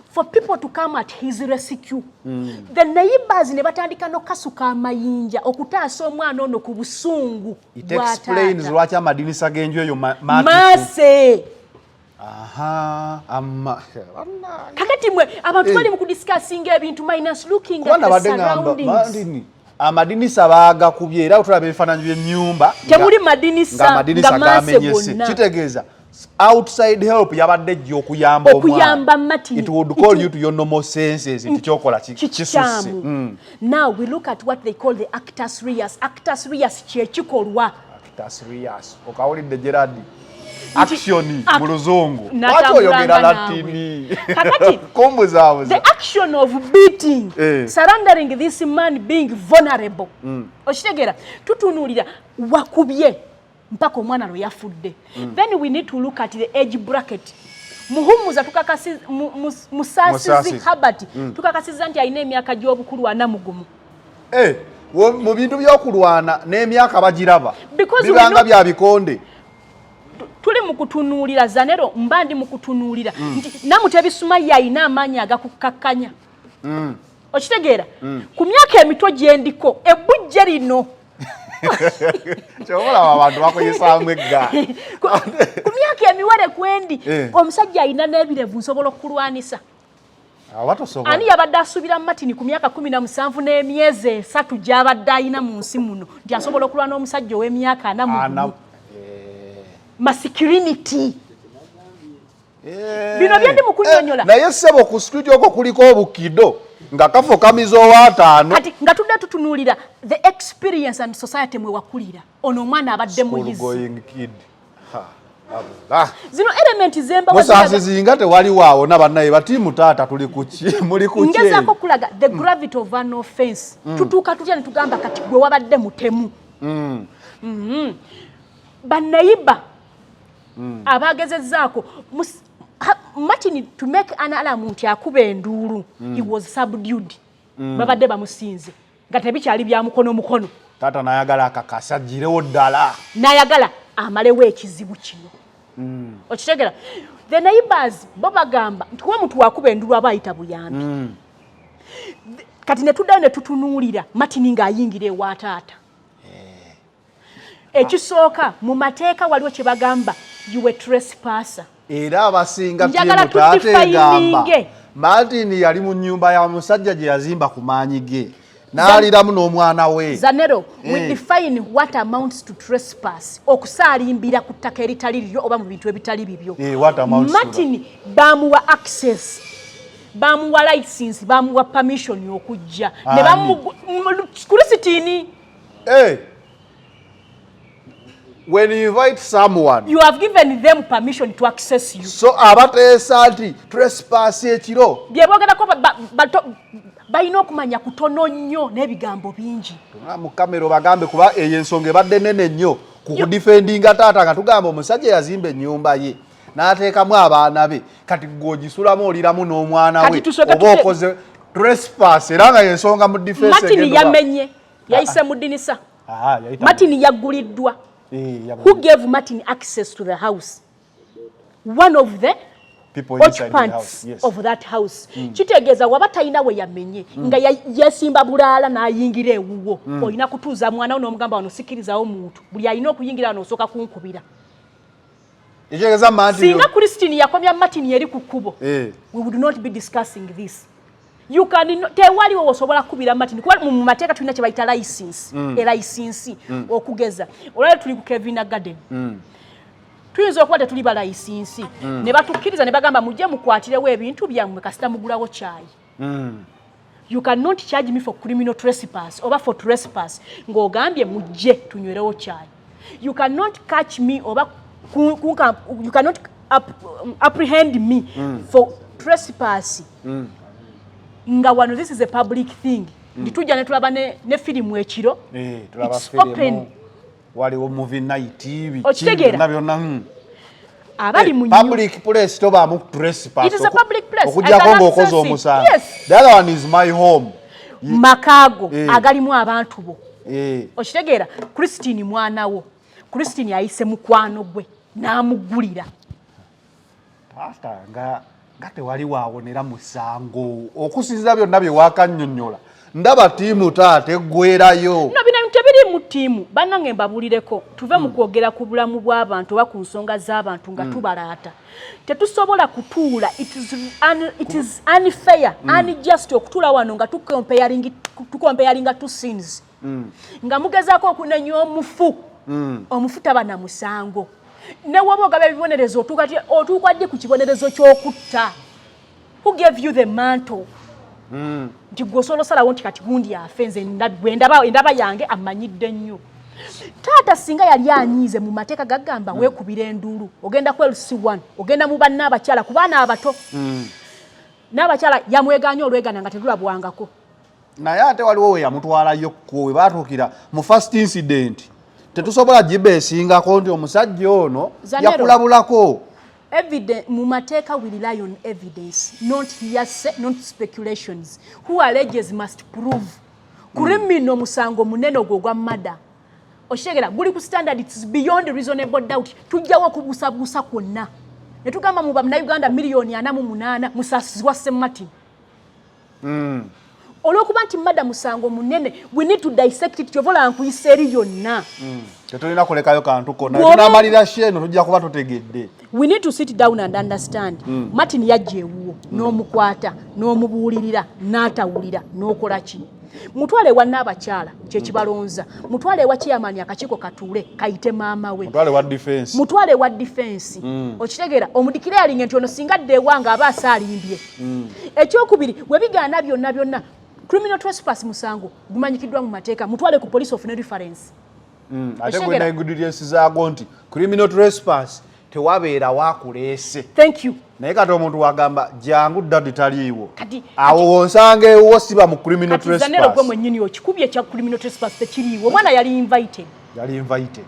for people to come at his rescue. The neighbors ne batandika n'okukasuka amayinja okutaasa omwana ono ku busungu It bwa explains taata. lwaki amadinisa g'enju eyo maatifu. Maase. Aha, ama Kakati mwe abantu bali mu kudiscussinga ebintu minus looking kuba at the nabadde ngamba surroundings. Martin, amadinisa baagakubye, era otulaba ebifaananyi by'ennyumba Temuli madinisa, nga amadinisa nga maase gamenyese. gonna. Kitegeeza outside help yabadde ejja okuyamba omwana. Okuyamba Martin. It would call you to your normal senses nti kyokola kisusse. Kikyamu. Now we look at what they call the actus reus. Actus reus kyekikolwa. Actus reus, okawulidde Gerard? Action mu Luzungu. Lwaki Natambulanga oyogera naawe. Latini? Kakati, kumbuzaabuza. the action of beating, surrendering this man being vulnerable. Okitegeera? Tutunuulira wakubye mpaka omwana lwe yafudde. Then we need to look at the age bracket. Muhumuza Musaasizi Habati tukakasiza nti alina emyaka gy'obukulu 41. Mu bintu by'okulwana n'emyaka bagiraba bibanga bya bikonde. Tuli mu kutunuulira Zanero, mba ndi mu kutunuulira nti Namutebi Sumaya alina amaanyi agakukkakkanya. Okitegeera? Ku myaka emito gye ndiko ebbujje lino Ky'olaba abantu bakuyisaamu eggaali. Ku myaka emiwere kwendi omusajja alina n'ebirevu nsobola okulwanisa. Ani yabadde asuubira Martin ku myaka 17 n'emyezi 3 gy'abadde alina mu nsi muno nti asobola okulwana omusajja ow'emyaka 41? Masculinity. Bino bye ndi mu kunnyonnyola. Naye ssebo ku street okwo kuliko obukido nga kafo kamiza owaataano. Kati nga tudde tutunuulira the experience and society mwe wakulira. Ono omwana abadde muyizi. Zino element zemba Musaasizi nga tewali waawona bannaye batiimu taata tuli ku ki muli ku ki. Ngezaako okulaga the gravity of an offense. Tutuuka tutya ne tugamba kati gwe wabadde mutemu. Bannayiba abagezezzaako Martin to make an alarm nti akuba enduulu, he was subdued. Babadde bamusinze nga tebikyali bya mukono mukono. Taata n'ayagala akakasa agirewo ddala. N'ayagala amalewo ekizibu kino. Okitegeera? The neighbors bo bagamba nti kuba omuntu wakuba enduulu aba ayita buyambi. Kati ne tuddayo ne tutunuulira Martin ng'ayingira ewa taata. Ekisooka mu mateeka waliwo kye bagamba you a trespasser. Era abasinga Njagala tiimu taata egamba tudefininge. Martin yali mu nnyumba ya musajja gye yazimba ku maanyi ge n'aliramu n'omwana we. Zanero, we define what amounts to trespass. Okusaalimbira ku ttaka eritali liryo oba mu bintu ebitali bibyo. What amounts to that? Martin bamuwa access, bamuwa license, bamuwa permission okujja. Ne Ani? Christine. When you invite someone, you have given them permission to access you. So abateesa nti trespass ekiro. Bye boogerako balina okumanya kutono nnyo n'ebigambo bingi. Tunula mu kamera obagambe kuba eyo ensonga ebadde nnene nnyo ku kudifendinga taata nga tugamba omusajja yazimba ennyumba ye n'ateekamu abaana be, kati gwe ogisulamu oliramu n'omwana we Kati tusooke oba okoze trespass era nga y'ensonga mu defense Martin egenda oba- yamenye, yayise mu ddinisa. Martin yagguliddwa. Who gave Martin access to the house? One of the People inside the occupants house, yes. of that house. Kitegeeza waba talina we yamenye, nga yesimba bulaala n'ayingira ewuwo. Olina kutuuza mwana wo n'omugamba wano sikkirizawo muntu. Buli alina okuyingira wano osooka kunkubira. Ekitegeeza Martin Singa Christine yakomya Martin eri ku kkubo, we would not be discussing this. You can no, tewaliwo osobola kukubira Martin kuba mu mateeka tulina kye bayita license, e license okugeza. Olwaleero tuli ku Kevina Garden. Tuyinza okuba tetuli ba license. Ne batukkiriza ne bagamba mujje mukwatirewo ebintu byammwe kasita mugulawo kyayi. You cannot charge me for criminal trespass oba for trespass ng'ogambye mujje tunywerewo kyayi. You cannot catch me oba you cannot apprehend me for trespass. Nga wano this is a public thing. Nditujja ne tulaba ne firimu ekiro. Tulaba It's firimu. open. Waliwo movie night, biki, Okitegeera? byonna byonna, Abali mu Public place tobaamu trespass. It is a public place. Okuggyako I can ng'okoze access it. omusango. Yes. The other one is my home. Makaago agalimu abantu bo. Okitegeera? Christine mwana wo. Christine ayise mukwano gwe n'amugulira. Pastor, nga tewali waawonera musango. Okusinziira byonna bye wakannyonnyola. Ndaba ttiimu taata eggwerayo. No, bino ebintu tebiri mu ttiimu. Bannange mbabulireko, tuve mu kwogera ku bulamu bw'abantu oba ku nsonga z'abantu nga tubalaata. Tetusobola kutuula. It is unfair, unjust okutuula wano nga tukomparinga two scenes. Nga mugezaako okunenya omufu. Omufu taba na musango. Ne woba ogaba ebibonerezo, otuuka ddi ku kibonerezo ky'okutta? Who gave you the mantle? Nti gwe osobola osalawo nti kati gundi afe, nze bwe ndaba yange amanyidde nnyo. Taata singa yali anyiize mu mateeka gagamba weekubira enduulu, ogenda ku LC1, ogenda mu banna abakyala ku baana abato. N'abakyala yamwegaanye olwegana nga tetulabwangako. Naye ate waliwo we yamutwalayo ko we baatuukira mu first incident. Tetusobola gibeesingako nti omusajja ono Zanero. yakulabulako. Mu mateeka we rely on evidence, not hearsay, not speculations. Who alleges must prove. Criminal musango munene ogwo ogwa murder, okitegera, guli ku standard, it's beyond reasonable doubt. Tujjawo okubuusabuusa kwonna ne tugamba mu Bannayuganda 48 miliyoni Musaasizi wa Martin. Olw'okuba nti murder musango munene, we need to dissect it. Kyova olaba nkuyisa eri yonna. Tetulina kulekayo kantu konna. Tunamalira sheno tujja kuba tutegedde. We need to sit down and understand. Martin yajja ewuwo n'omukwata n'omubuulirira n'atawulira n'okola ki? Mutwale ewa n'abakyala kyekibalonza, mutwale ewa chairman, akakiiko katuule kayite maama we. Mutwale wa defense. Mutwale ewa defense. Okitegeera, omudeclaringe nti ono singa adda ewange aba asaalimbye. Ekyokubiri, we bigaana byonna byonna, criminal trespass musango gumanyikiddwa mu mateeka, mutwale ku police of reference. Ate gwena ingredients zaagwo nti criminal trespass tewabeera wakuleese. Thank you. Naye kati omuntu wagamba jangu daddy taliiwo, awo wonsanga ewuwo siba mu criminal trespass. Zanero gwe mwennyini okikubye ekya criminal trespass tekiriiwo, omwana yali invited. Yali invited.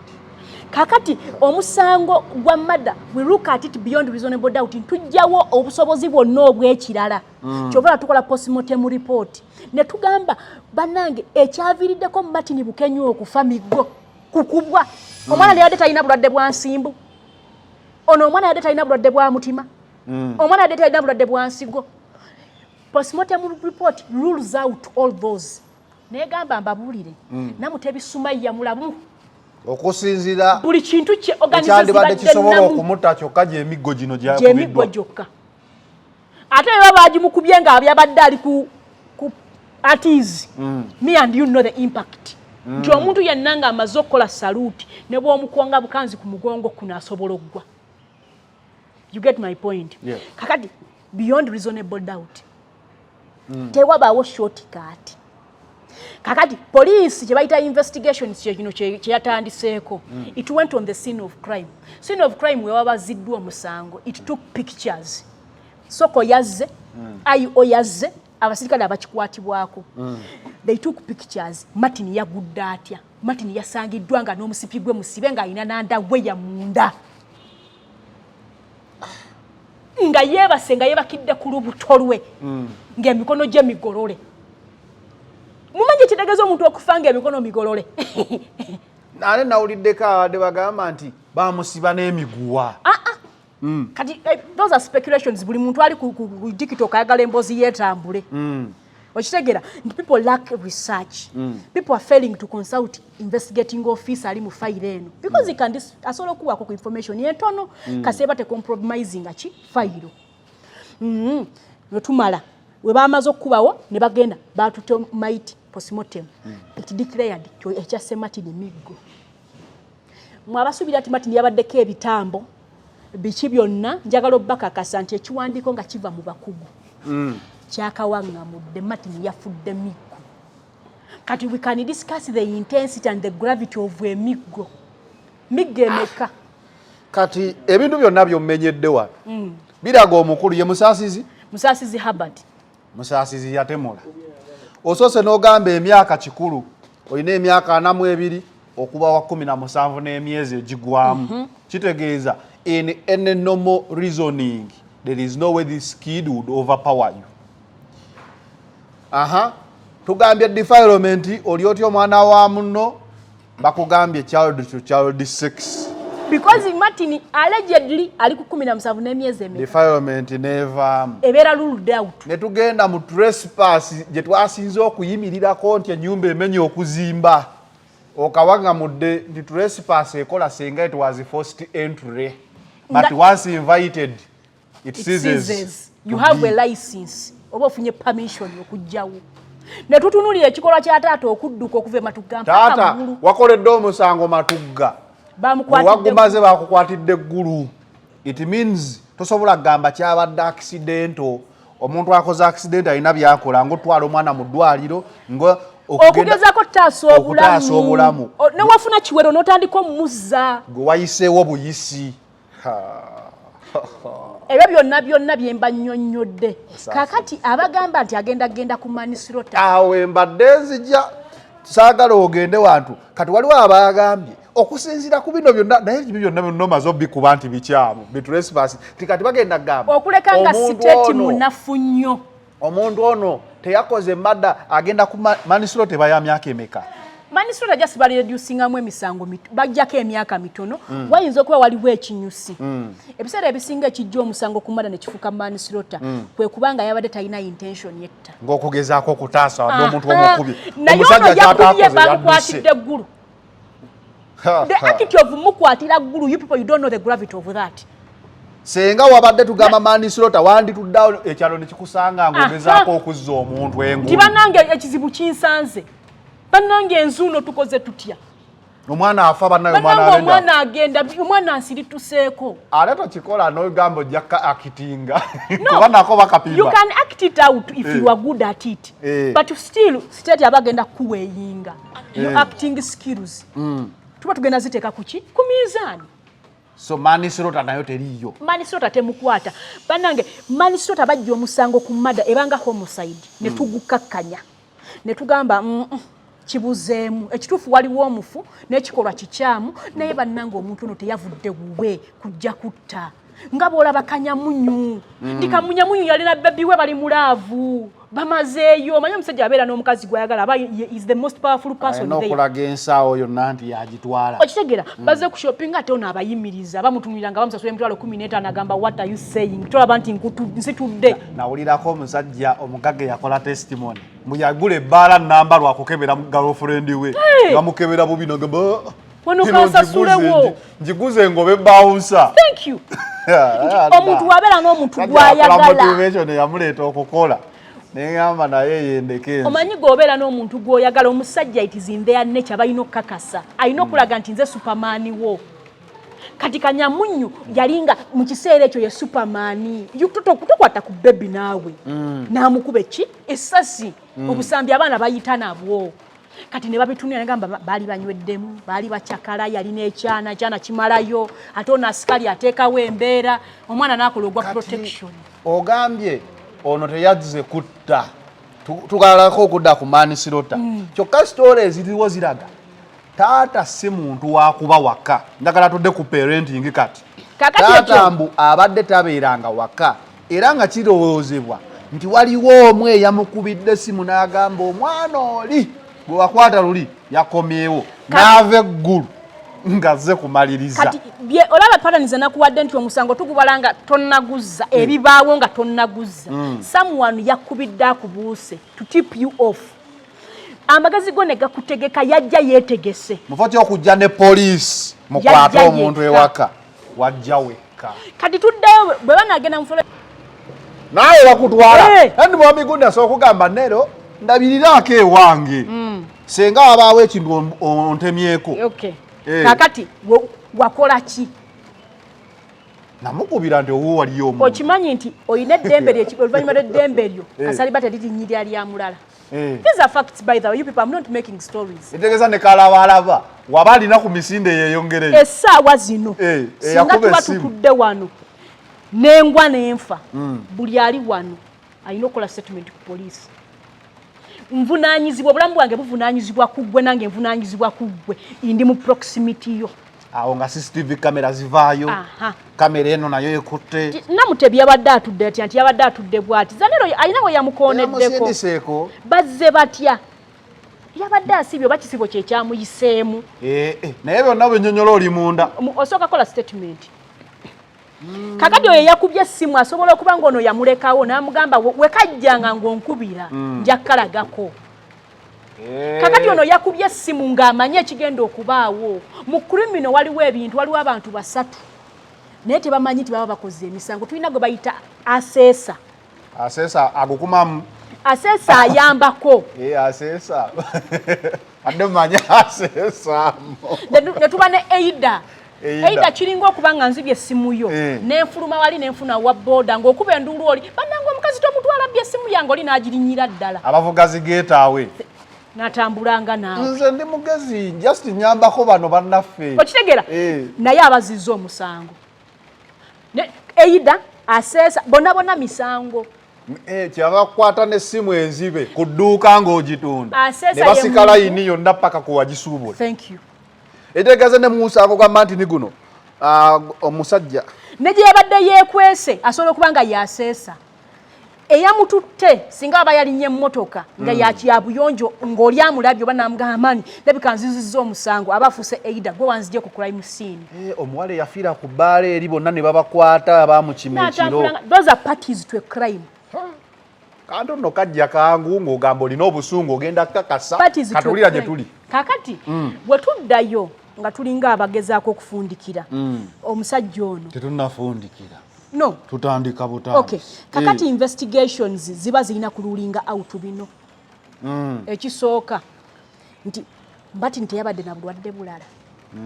Kakati omusango gwa murder, we look at it beyond reasonable doubt, tujjawo obusobozi bwonna obw'ekirala. Kyova tukola postmortem report ne tugamba bannange ekyaviiriddeko Martin Bukenya okufa miggo kukubwa. Omwana yadde talina bulwadde bwa nsimbu, ono omwana yadde talina bulwadde bwa mutima, omwana yadde talina bulwadde bwa nsigo. Postmortem report rules out all those. Negamba mbabuulire, Namutebi Sumaiya mulamu. Okusinziira buli kintu kye ekyandibadde kisobola okumutta kyokka gyemiggo gino. Gyemiggo gyokka, ate beba bagimukubye nga byabadde ali ku at ease. Me and you know the impact nti omuntu yenna ng'amaze okukola salute ne bw'omukwanga bukanzi ku mugongo kuno asobola oggwa. You get my point? Yeah. Kakati beyond reasonable doubt, tewabaawo shortcut. Kakati poliisi kye bayita investigation kyekino kyeyatandiseeko. It went on the scene of crime. Scene of crime wewabaziddwa omusango, it took pictures. Soko yazze, IO yazze, abasirikale abakikwatibwako, they took pictures. Martin yagudde atya? Martin yasangiddwa nga n'omusipi gwe musibe, ng'alina nandagweya munda, nga yeebase, nga yeebakidde ku lubuto lwe, ng'emikono gye migolole. Mumanyi ekitegeeza omuntu okufa ng'emikono migolole? Ate nawuliddeko abadde bagamba nti bamusiba n'emiguwa. Ah, ah. Kati those are speculations. Buli muntu ali ku TikTok ayagala emboozi yeetambule. Okitegeera nti people lack research. People are failing to consult investigating officer ali mu fayiro eno because he can asobola okuwaako ku information entono kaseeba tecompromisinga ki fayiro. Netumala we bamaze okukubawo ne bagenda batute maiti postmortem. It declared ekyasse Martin miggo. Mwe abasuubira nti Martin yabaddeko ebitambo biki byonna, njagala obbakakasa nti ekiwandiiko nga kiva mu bakugu kyakawaŋŋamudde Martin yafudde miggo. Kati we can discuss the intensity and the gravity of emiggo. Miggo emeka? Kati ebintu byonna byommenyedde wano biraga omukulu ye Musaasizi. Musaasizi Herbert. Musaasizi yatemula. Osoose n'ogamba emyaka kikulu, olina emyaka 42 okuba wa 17 n'emyezi egigwamu. Kitegeeza in any normal reasoning there is no way this kid would overpower you. Aha, tugambye defilement, oli otya omwana wa munno? Bakugambye child to child sex. Because Martin allegedly ali ku 17 n'emyezi emeka. Defilement nevaamu. Ebeera ruled out. Ne tugenda mu trespass gye twasinze okuyimirirako nti ennyumba emenya okuzimba, okawaŋŋamudde nti trespass ekola singa it was forced entry, but once invited it It ceases ceases. to You have be. a license oba ofunye permission okugjawo. Ne tutunulira ekikolwa kya taata okudduka okuva e Matugga mpaka Taata Ggulu. wakoledde omusango Matugga. Bamukwatidde. Wagumaze bakukwatidde eggulu. It means tosobola kugamba kyabadde accidental. Omuntu akoze accident alina byakola, ngaotwala omwana mu ddwaliro, nga okugezaako okutaasa okutaasa obulamu. Newafuna kiwero n'otandika omuzza. Gwe wayiseewo buyisi. Ebyo byonna byonna byemba nnyonnyodde. Kakati abagamba nti agenda genda ku manslaughter, Awo mbadde nzija, saagala ogende wantu. Kati waliwo abagambye Okusinziira ku bino byonna, naye ebyo byonna byonna omaze obikuba nti bikyamu, bitrespass, ti kati bagenda kugamba Okuleka nga omuntu state ono- munafu nnyo. Omuntu ono teyakoze murder, agenda ku manslaughter ya myaka emeka? Manslaughter just balireducingamu emisango, bajjako emyaka mitono. Wayinza okuba waliwo ekinyusi. Ebiseera ebisinga ekijja omusango ku murder ne kifuuka manslaughter kwe kubanga yabadde talina intention yetta. Ng'okugezaako okutaasa wadde omuntu Aha. omukubi. Naye Omusajja ono yakubye, kyataakoze yadduse. bamukwatidde eggulu. The act of mukwatira ggulu, you people, you don't know the gravity of that. Senga wabadde tugamba manslaughter, wandituddeawo ekyalo ne kikusanga ng'ogezaako okuzza omuntu Nti engulu. Bannange, ekizibu kinsanze, bannange, enzuuno tukoze tutya? Omwana afa, bannaye, omwana Bannange, agenda. Omwana agenda, omwana ansirituseeko. Ate tokikola n'ogamba ojja akitinga kuba nako bakapima. You can act it out if you are good at it, but still state aba agenda kuweighinga your acting skills. Tuba tugenda ziteeka kuki? Ku minzaani. So manslaughter nayo teriiyo. Manslaughter temukwata. Bannange, manslaughter bajja omusango ku murder ebanga homicide ne tugukakkanya ne tugamba, kibuzeemu ekituufu, waliwo omufu n'ekikolwa kikyamu, naye bannange, omuntu ono teyavudde wuwe kujja kutta. Nga bw'olaba Kanyamunyu, ndi Kamunyamunyu yalina baby we, bali mu love, bamazeeyo. Omanyi omusajja abeera n'omukazi gw'ayagala, aba is the most powerful person Alina there. okulaga ensawo yonna nti yagitwala. Okitegeera? Bazze ku shopping, ate ono abayimiriza, bamutunulira nga bamusasula 150,000, agamba, "What are you saying? Tolaba nti nsitudde?" Nawulirako omusajja omugagga yakola testimony mbu yagula ebbaala namba lwakukebera girlfriend we. Bamukebera bubi nagamba, "Ah, Wano kino kansasulewo." Njiguze ngobe bouncer. Thank you. Nti omuntu wabeera n'omuntu gw'ayagala, Motivation yamuleeta okukola, neŋamba naye yendeke nze. Omanyi gweobeera n'omuntu gw'oyagala, omusajja, it is in their nature, balina okukakasa, alina okulaga nti nze superman wo. Kati Kanyamunyu yalinga mu kiseera ekyo ye superman. Tokwata ku baby naawe n'amukuba eki essasi. Obusambi abaana bayita nabwo. Kati ne babitunira negamba baali banyweddemu, baali bacyakala, yalina ekyana, ekyana kimalayo, ate ono asikali ateekawo embeera, omwana n'akola ogwa protection. Ogambye ono teyazze kutta. Tugalako okudda ku manslaughter, kyokka story eziriwo ziraga taata si muntu wakuba waka. Njagala tudde ku parenting kati. Kakati Taata ekyo mbu abadde tabeeranga waka, era nga kirowoozebwa nti waliwo omu eyamukubidde essimu n'agamba omwana oli gwe wakwata luli yakomyewo, n'ava eggulu ng'azze kumaliriza. Kati olaba patterns nakuwadde nti omusango tugubala nga tonnaguzza, ebibaawo nga tonnaguzza. Someone yakubidde akubuuse to tip you off, amagezi go ne gakutegeka, yajja yeetegese. Mufo kyokujja ne poliisi mukwate Yajja omuntu yekka. ewaka, wajja wekka. Kati tuddeyo bwe banagenda mu Naawe bakutwala. Andi mwami gundi asobola okugamba, "Nero ndabiriraako ewange, senga wabaawo ekintu ontemyeko." Okay. Kakati wakola ki? Namukubira nti owuwo waliyo omuntu. Okimanyi nti olina eddembe lyo, oluvannyuma lw'eddembe lyo kasaliba teririnyirira lya mulala. These are facts, by the way, you people, I'm not making stories. Etegeeza ne kalabalaba waba alina ku misinde yeeyongereyo. Essaawa zino, singa Eyakuba tuba essimu. tutudde wano nengwa nenfa, buli ali wano alina okukola statement ku poliisi. Nvunaanyizibwa, obulamu bwange buvunaanyizibwa ku ggwe, nange nvunaanyizibwa ku ggwe, ndi mu proximity yo. Awo nga CCTV kamera zivaayo. Kamera eno nayo ekutte. Namutebi yabadde atudde atya? Nti yabadde atudde bw'ati. Zanero alina we yamukoneddeko. Yamusindiseeko. Bazze batya? Yabadde asibye oba kisibo kye kyamuyiseemu? Naye byonna binyonyola oli munda. Osooka kola statement. Kakati oyo yakubye essimu asobola okuba nga ono yamulekawo n'amugamba, "Wekajjanga ng'onkubira, nja kukalagako." Kakati ono yakubye essimu ng'amanyi ekigenda okubaawo. Mu criminal waliwo ebintu, waliwo abantu basatu naye tebamanyi nti baba bakoze emisango. Tulina gwe bayita aseesa. Aseesa agukumamu. Aseesa ayambako. Aseesa adde mumanyi aseesaamu. Ne tuba ne aider. Aider. Aider kiringa okuba nga nzibye essimu yo, nenfuluma wali nenfuna wa boda ng'okuba enduulu, oli, "Bannange, omukazi tomutwala, bye essimu yange," oli n'agirinyira ddala. Abavuga zigeetaawe. N'atambulanga naawe. Nze ndi mugezi, just nyambako bano bannaffe. Okitegeera? Naye abazizza omusango. Aider, aseesa, bonna bonna misango. Kyava kukwata n'essimu enzibe ku dduuka ng'ogitunda Aseesa ne basika ye layini yonna paka ku wagisuubula. Thank you. Etegeeza ne musango gwa Martin guno, omusajja ne gye yabadde yeekwese asobola okuba nga yaseesa eyamututte. Singa aba yalinnya emmotoka nga ya buyonjo, ng'oli amulabye oba namugamba, "Mani, labika nzizizza omusango," aba afuuse aider gwe wanzigye ku crime scene. Eh, omuwala eyafiira ku bbaala eri, bonna ne babakwata bamukima ekiro. Those are parties to a crime. Kantu nno kajja kangu ng'ogamba olina obusungu, ogenda kakasa. Parties to a Katuwulira gye crime. tuli. Kakati bwe tuddayo nga tulinga abagezaako okufundikira omusajja ono. Tetunnafundikira. No. Tutandika butandisi. Okay, kakati investigations ziba zirina kurulinga out bino. Ekisooka nti mbati nteyabadde na bulwadde bulala,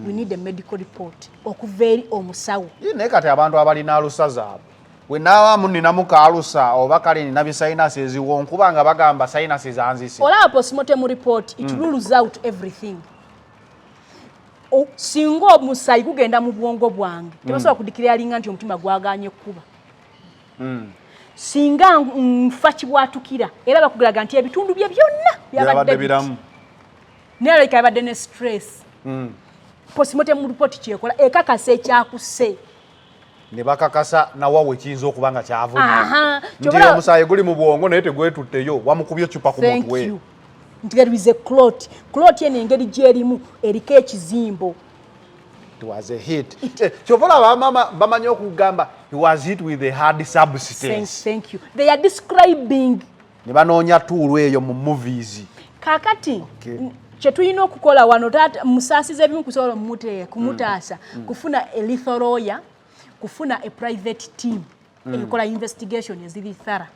we need a medical report okuva eri omusawo. Ye, naye kati abantu abalina alusa zaabwe, bwe naabamu ninamu kaalusa oba kale nina bisinus eziwonkuba nga bagamba sinus zanzise. Olaba postmortem report, it rules out everything. Singa omusaayi gugenda mu bwongo bwange, tebasobola kudeclaringa nti omutima gwaganye kuba. Singa nfa kibwatukira, era bakugulaga nti ebitundu bye byonna byabadde byabadde biramu. Naye alabika yabadde ne stress. Postmortem report kyekola, ekakasa ekyakuse. Ne bakakasa nawawe kiyinza okuba nga kyavudde nti omusaayi guli mu bwongo naye tegwetutteyo, wamukubye ecupa ku Thank mutwe. you. Nti there is a clot. Clot eno engeri gyerimu eriko ekizimbo. It was a hit. Eh, kyova olaba bamama bamanyi okugamba he was hit with a hard substance. Thank you. They are describing. Ne banoonya tuulu eyo mu movies. Kakati kye tulina okukola wano, taata musaasiza ebimu kusobola kumutaasa, kufuna a lethal lawyer, kufuna a private team ekola investigation eziri thorough,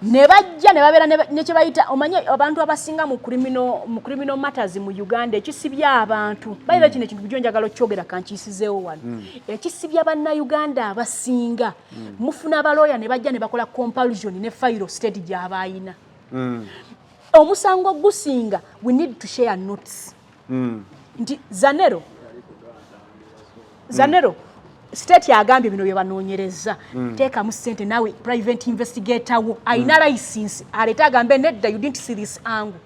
ne bajja ne babeera ne kye bayita, omanye abantu abasinga mu criminal matters mu Uganda, ekisibya abantu bayira kino ekintu bujo njagala okyogera, kankiisizeewo wano, ekisibya bannayuganda abasinga, mufuna abalooya ne bajja ne bakola comparison ne fayiro state gy'aba ayina. Omusango gusinga we need to share notes nti Zanero state agambye bino bye banoonyereza, teekamu ssente naawe private investigator wo alina license aleete agambe nedda, you didn't see this angle.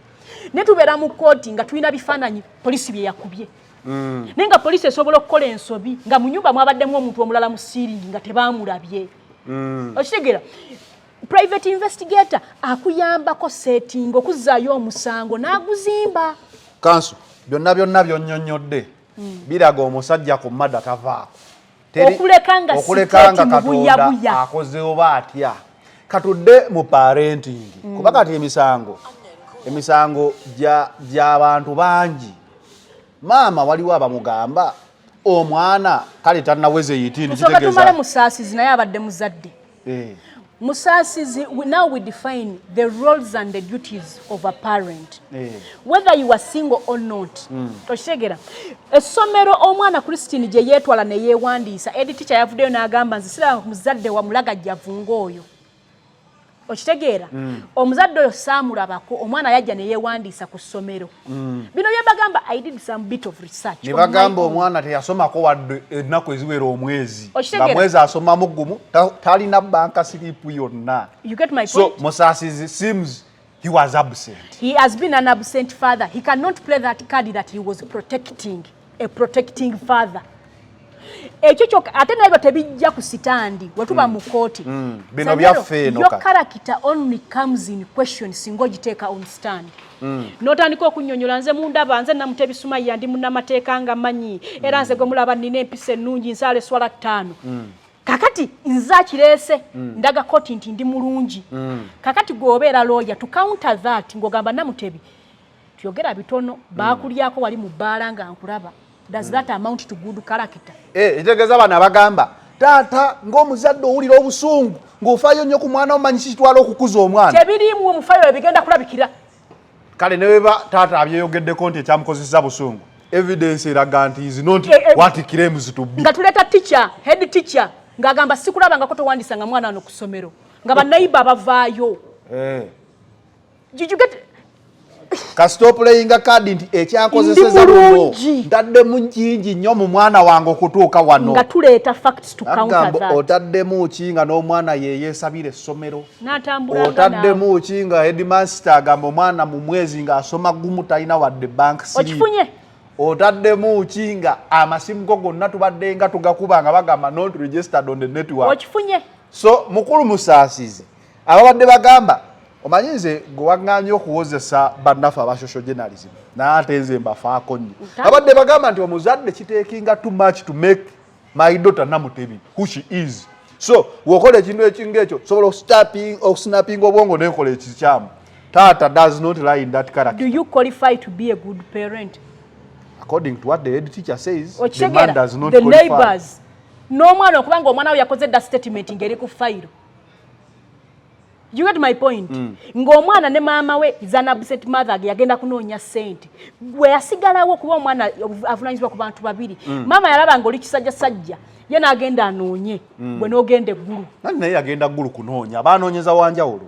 Ne tubeera mu kooti nga tulina bifaananyi polisi bye yakubye, naye nga polisi esobola okukola ensobi nga mu nyumba mwabaddemu omuntu omulala mu ceiling nga tebamulabye. Okitegeera? Private investigator akuyambako setting okuzzaayo omusango n'aguzimba. Kanso byonna byonna byonnyonnyodde biraga omusajja ku murder tavaako. Okuleka nga okuleka nga state Katonda mubuyabuya. Akoze oba atya. Katudde mu parenting, kuba kati emisango gy'abantu bangi. Maama waliwo abamugamba omwana kale tannaweza 18. Tusooka tumale Kitegeeza Musaasizi naye abadde muzadde. Musaasizi, now we define the roles and the duties of a parent, whether you are single or not. Okitegeera? Essomero omwana Christine gye yeetwala ne yeewandiisa, head teacher yavuddeyo n'agamba, "Nze siraba muzadde wa mulagajjavu ng'oyo." Okitegeera? Omuzadde oyo saamulabako. Omwana yajja ne yeewandiisa ku ssomero. Bino bye bagamba, I did some bit of research Ne on my bagamba own. Omwana teyasomako wadde ennaku eziwera omwezi. Okitegeera? Nga mwezi asomamu gumu, talina bank slip yonna. You get my So point? Musasizi seems he was absent. He has been an absent father. He cannot play that card that he was protecting, a protecting father. Ekyo kyokka ate nabyo tebijja ku stand wetuba mu kooti. Bino byaffe eno Your kati. character only comes in question singa ogiteeka on stand, n'otandika okunnyonnyola, "Nze mundaba, nze Namutebi Sumaya, ndi munnamateeka nga manyi, era nze gwe mulaba nnina empisa ennungi, nsaala eswala 5. Kakati nze akireese, ndaga kooti nti ndi mulungi." Kakati gweobeera lawyer to counter that, ng'ogamba, "Namutebi, tuyogera bitono, baakulyako wali mu bbaala nga nkulaba. Does that amount to good character?" Eh, ekitegeeza bano abagamba taata ng'omuzadde owulira obusungu ng'ofaayo nnyo ku mwana, omanyi kitwala okukuza omwana. Tebiriimu omufayo ebigenda kulabikira. Kale ne weba taata abyeyogeddeko nti ekyamukozesa busungu, evidence eraga nti is not Eh, eh, what he claims to be. Nga tuleeta teacher, head teacher, ng'agamba, "Sikulabangako, towandisanga mwana wano ku ssomero," nga bannayiba bavaayo. Did you get Kasita oplayinga card nti ekyankozeseza Ndi luno mulungi. ntaddemu kingi nnyo mu mwana wange okutuuka wano. Nga tuleeta facts to counter Agamba that. otaddemu ki nga n'omwana yeyeesabira essomero? N'atambula nga naawe. Otaddemu ki nga headmaster agamba omwana mu mwezi ng'asoma gumu talina wadde bank slip? Okifunye? Otaddemu ki nga amasimu go gonna tubadde nga tugakuba nga bagamba not registered on the network? Okifunye? So mukulu Musaasizi, ababadde bagamba, omanyi nze gwe waŋŋaanye okuwozesa bannaffe aba social journalism, naye ate nze mbafaako nnyo. Abadde bagamba nti omuzadde kitakinga too much to make my daughter Namutebi who she is. So bw'okola ekintu ekinga ekyo, sobola okusnappinga obwongo nenkola ekikyamu. Taata does not lie in that character. Do you qualify to be a good parent? According to what the head teacher says, the man Okitegeera? does not The qualify. neighbors n'omwana, okubanga omwana we yakoze dda statement ng'eri ku fayiro. You get my point? Ng'omwana ne maama we is an absent mother, yagenda kunoonya ssente, gwe yasigalawo, kuba omwana avunaanyizibwa ku bantu babiri. Maama yalaba ng'oli kisajjasajja, ye n'agenda anoonye, gwe n'ogenda eggulu. Nani naye yagenda ggulu kunoonya, banoonyeza wanjawulo.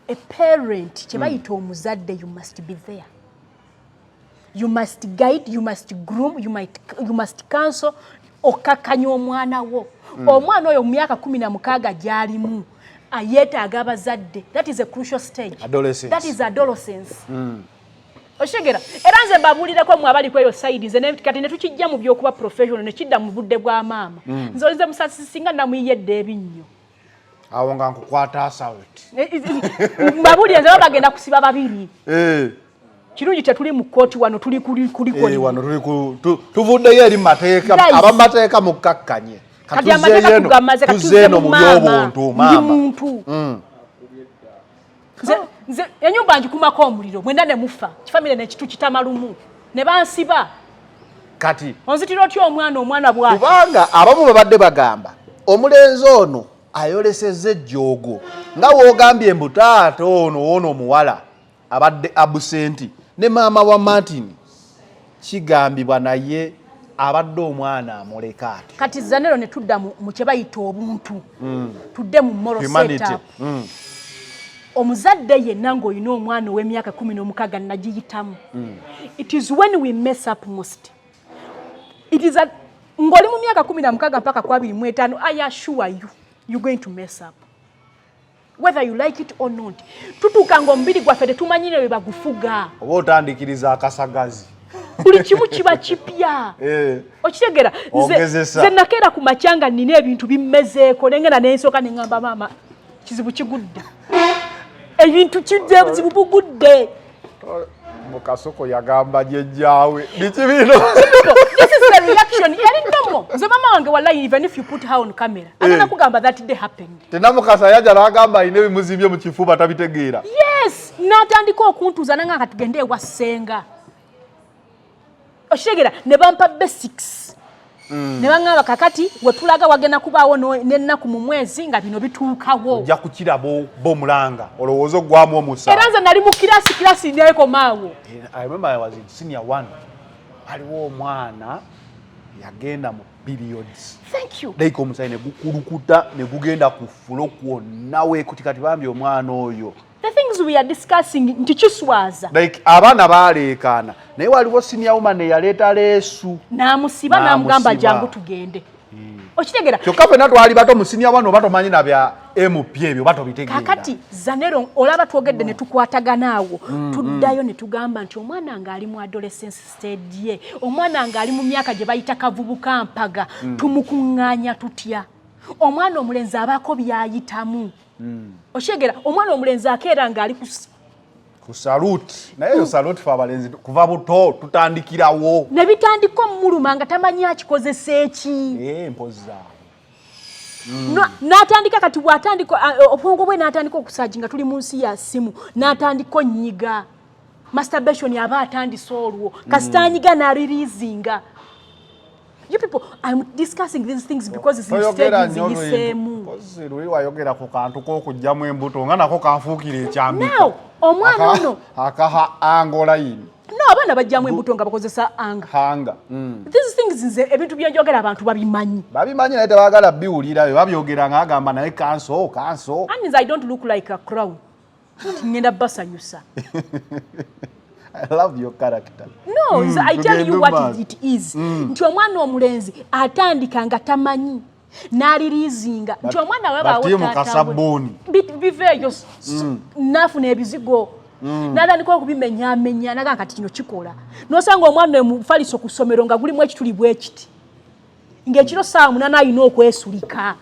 A parent, kye bayita omuzadde, you must be there, you must guide, you must groom, you must counsel, okkakkanya omwana wo. Omwana oyo mu myaka 16 gy'alimu ayeetaaga abazadde. That is a crucial stage. Adolescence. That is adolescence. Okitegera? Era nze mbabuulireko mwe abali kweyo side, nze kati ne tukijja mu byokuba professional, ne kidda mu budde bwa maama. Nze olinze Musasi, singa namuyiyedde ebinnyo. Awo nga nkukwata assault. Mbabuulire, nze baba bagenda kusiba babiri. Eh. Kirungi tetuli mu kkooti wano, tuli kuliko. Eh, wano tuli tuvuddeyo eri mu mateeka. Guys. Abamateeka mukkakkanye. Kati amateeka tugamaze, kati tuzze eno tuzze mu mu maama. by'obuntu. Ndi Maama. muntu. Nze enyumba ngikumako omuliro, mwenda ne mufa, kifamire nekitu kitamalumu ne bansiba. Kati Onzitira otya omwana, omwana bwati? Kubanga abamu babadde bagamba omulenzi ono ayolesezza ejjoogo, nga woogambye mbu taata ono ono omuwala abadde absent, ne maama wa Martin kigambibwa naye abadde omwana amuleka ati. Kati zanero ne tudda mu kye bayita obuntu, tudde mu moral Humanity. setup. Omuzadde yenna ng'olina omwana ow'emyaka 16, nagiyitamu, it is when we mess up most. It is ng'oli mu myaka 16 mpaka ku 25, I assure you, you going to mess up whether you like it or not. Tutuuka ng'omubiri gwaffe tetumanyire bwe bagufuga. Oba otandikiriza akasagazi. Buli kimu kiba kipya. Eh. Okitegeera? Ogezesa. Nze nakeera ku makya nga nina ebintu bimmezeeko, nengenda nensooka neŋŋamba maama, kizibu kigudde, ebintu kidde, buzibu bugudde. Mukasoko yagamba jjajjaawe biki bino? This is the reaction eri normal. Nze mama wange, wallahi, even if you put her on camera, agenda kugamba that day happened. Tenamukasa yaja n'agamba alina ebimuzimbye mu kifuba, tabitegeera. Yes, n'atandika okuntuuza nanga nga tugende ewa ssenga. Okitegeera? Ne bampa basics, ne baŋŋamba kakati wetulaga wagenda kubaawo n'ennaku mu mwezi nga bino bituukawo. Ojja kukiraba bomulanga olowooza oggwamu omusa. Era nze nali mu kirasi, kirasi neekomaawo. I remember I was in senior one, waliwo omwana yagenda mu periods. Thank you. Like omusayi ne gukulukuta ne gugenda ku floor kwonna weekuti. Kati bambi omwana oyo. The things we are discussing nti kiswaza. Like abaana baleekaana, naye waliwo senior woman eyaleeta leesu. N'amusiba, n'amugamba N'amusiba. jangu tugende. Okitegeera? Kyokka ffenna twali bato mu senior one, oba tomanyi na bya MP ebyo, oba tobitegeera. Kakati zanero olaba twogedde ne tukwatagana awo, tuddayo ne tugamba nti omwana ng'ali mu adolescence stage ye, omwana ng'ali mu myaka gye bayita kavubuka mpaga, tumukuŋŋaanya tutya? Omwana omulenzi abaako byayitamu. Okitegeera? Omwana omulenzi akeera ng'ali ku Ku salute, naye eyo salute fe abalenzi kuva buto tutandikirawo. Ne bitandika omuluma nga tamanyi akikozesa eki. Eh, mpozi awo. N'atandika kati bw'atandika obwongo bwe n'atandika okusaagi nga tuli mu nsi ya simu, n'atandika onnyiga, masturbation aba atandise olwo, kasita anyiga n'areleasinga. You people, I'm discussing these things because zino Toyogera stage nnyo. ziyiseemu. Mpozi luli wayogera ku kantu k'okugyamu embuto nga nako kanfuukira ekyambika. Now, omwana ono- Akaha angolayini. No, abaana bajjamu embuto nga bakozesa anga. Hanga. These things, nze ebintu byenjogera abantu babimanyi. Babimanyi naye tebaagala biwulira. Bye babyogera nga agamba naye kanso kanso. And I don't look like a crown nti ngenda basanyusa. I love your character. No, I tell you Tugende what maaso. it is, nti omwana omulenzi atandika nga tamanyi n'aliriizinga nti omwana webaawo Batiimu taata we. kasabbuuni. Biveeyo naafuna ebizigo n'atandika okubimenyaamenya, nagaa kati kino kikola, n'osanga omwana omufaliso ku ssomero nga gulimu ekituli bwe kiti, ng'ekiro 8:00 alina okwesulika.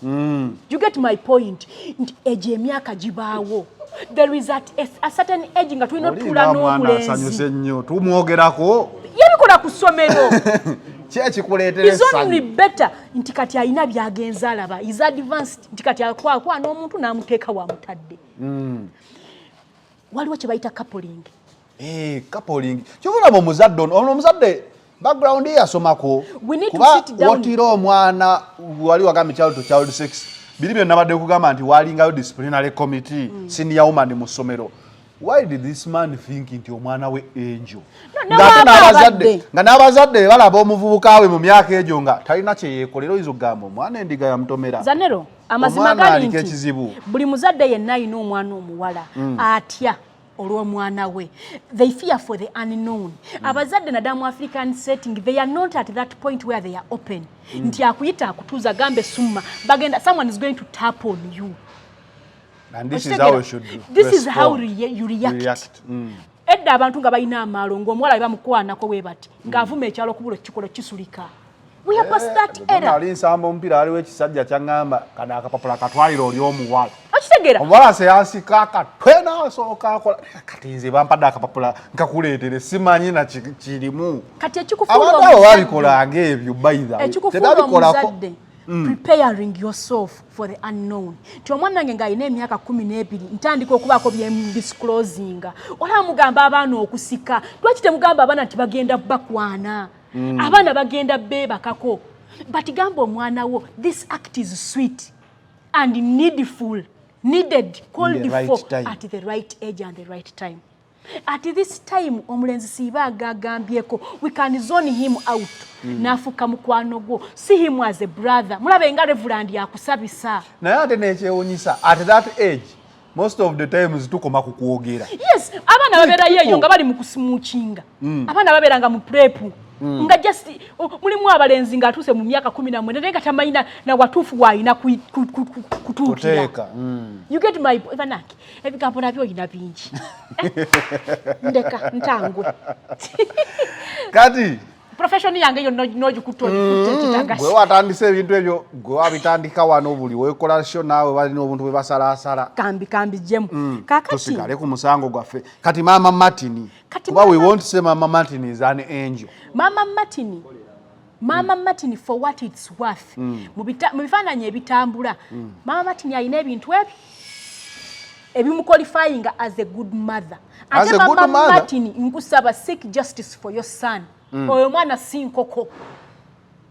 You get my point, nti egyo emyaka gibaawo, there is at a certain age nga tulina otuula Oli nga mwana n'omulenzi. Asanyuse nnyo, tumwogerako. Yabikola ku ssomero. Ki ekikuleetera Is only essanyu? better nti kati alina byagenza alaba, is advanced, nti kati akwana omuntu n'amuteeka wamutadde. Waliwo kye bayita coupling. Eh, coupling. Kyova olaba omuzadde ono omuzadde background ye yasomako. We need to Kuba sit down. wotira omwana, wali wagambye child to child sex, biri byonna badde kugamba nti walingayo disciplinary committee, senior woman mu ssomero. Why did this man think nti omwana we angel? No, Ng'ate newaaba n'abazadde abadde. Nga n'abazadde balaba omuvubuka we mu myaka egyo nga talina kye yeekolera, oyinza okugamba omwana endiga yamutomera. Zanero, amazima Omwana gali aliko nti ekizibu. Buli muzadde yenna alina omwana omuwala atya olw'omwana we. They fear for the unknown. Abazadde naddala mu African setting, they are not at that point where they are open nti akuyita akutuuza gambe summa bagenda, someone is going to tap on you. And this is how you should This is how respond. You react. React. Edda abantu nga balina amaalo, ng'omuwala bwe bamukwanako bwe bati ng'avuma ekyalo okubula ekikolo kisulika. We are past that era. Ali nsamba omupiira, waliwo ekisajja kyaŋŋamba, kano akapapula katwalire oli omuwala. Okitegeera? Omuwala seyansika akatwe n'asooka akola, kati nze bampadde akapapula nkakuleetere, simanyi na kirimu. Kati ekikufuula Abantu abo omuzadde- babikolanga ebyo, by the way. Ekikufuula Tebabikolako. omuzadde, preparing yourself for the unknown, nti omwana wange ng'alina emyaka 12 ntandika okubaako byemdisclosinga. Olaba mugamba abaana okusika, lwaki temugamba abaana nti bagenda bakwana, abaana bagenda beebakako? But gamba omwana wo, this act is sweet and needful, needed, called The right for time. at the right age and the right time. At this time omulenzi siiba agagambyeko, we can zone him out n'afuuka mukwano gwo. See him as a brother. Mulabe nga reverend akusabisa. Naye ate nekyewunyisa, at that age most of the times tukoma ku kwogera. Yes, abaana babeerayo eyo nga bali mu kusmukinga, abaana babeeranga mu prep, nga just mulimu abalenzi ng'atuuse mu myaka 19 naye nga tamanyi na watuufu waayina kutuukira. Kuteeka. You get my banange, ebigambo nabyo oyina bingi. Eh, ndeka ntangwe. Kati Profession yange yo n'ogikutta gwe watandise ebintu ebyo, gwe wabitandika wano, buli wekola sho naawe balina obuntu bwe basalaasala. Kambi kambi jemu kakati. Tusigale ku musango gwaffe. Kati maama Martin, Kati kuba we Mama- won't say Mama Martin is an angel. Mama Martin, Mama Martin, for what it's worth, mu bifaananyi ebitambula, Mama Martin alina ebintu ebyo ebimuqualifying as a good mother. As Ate a good Mama mother? Martin, nkusaba seek justice for your son. Oyo mwana si nkoko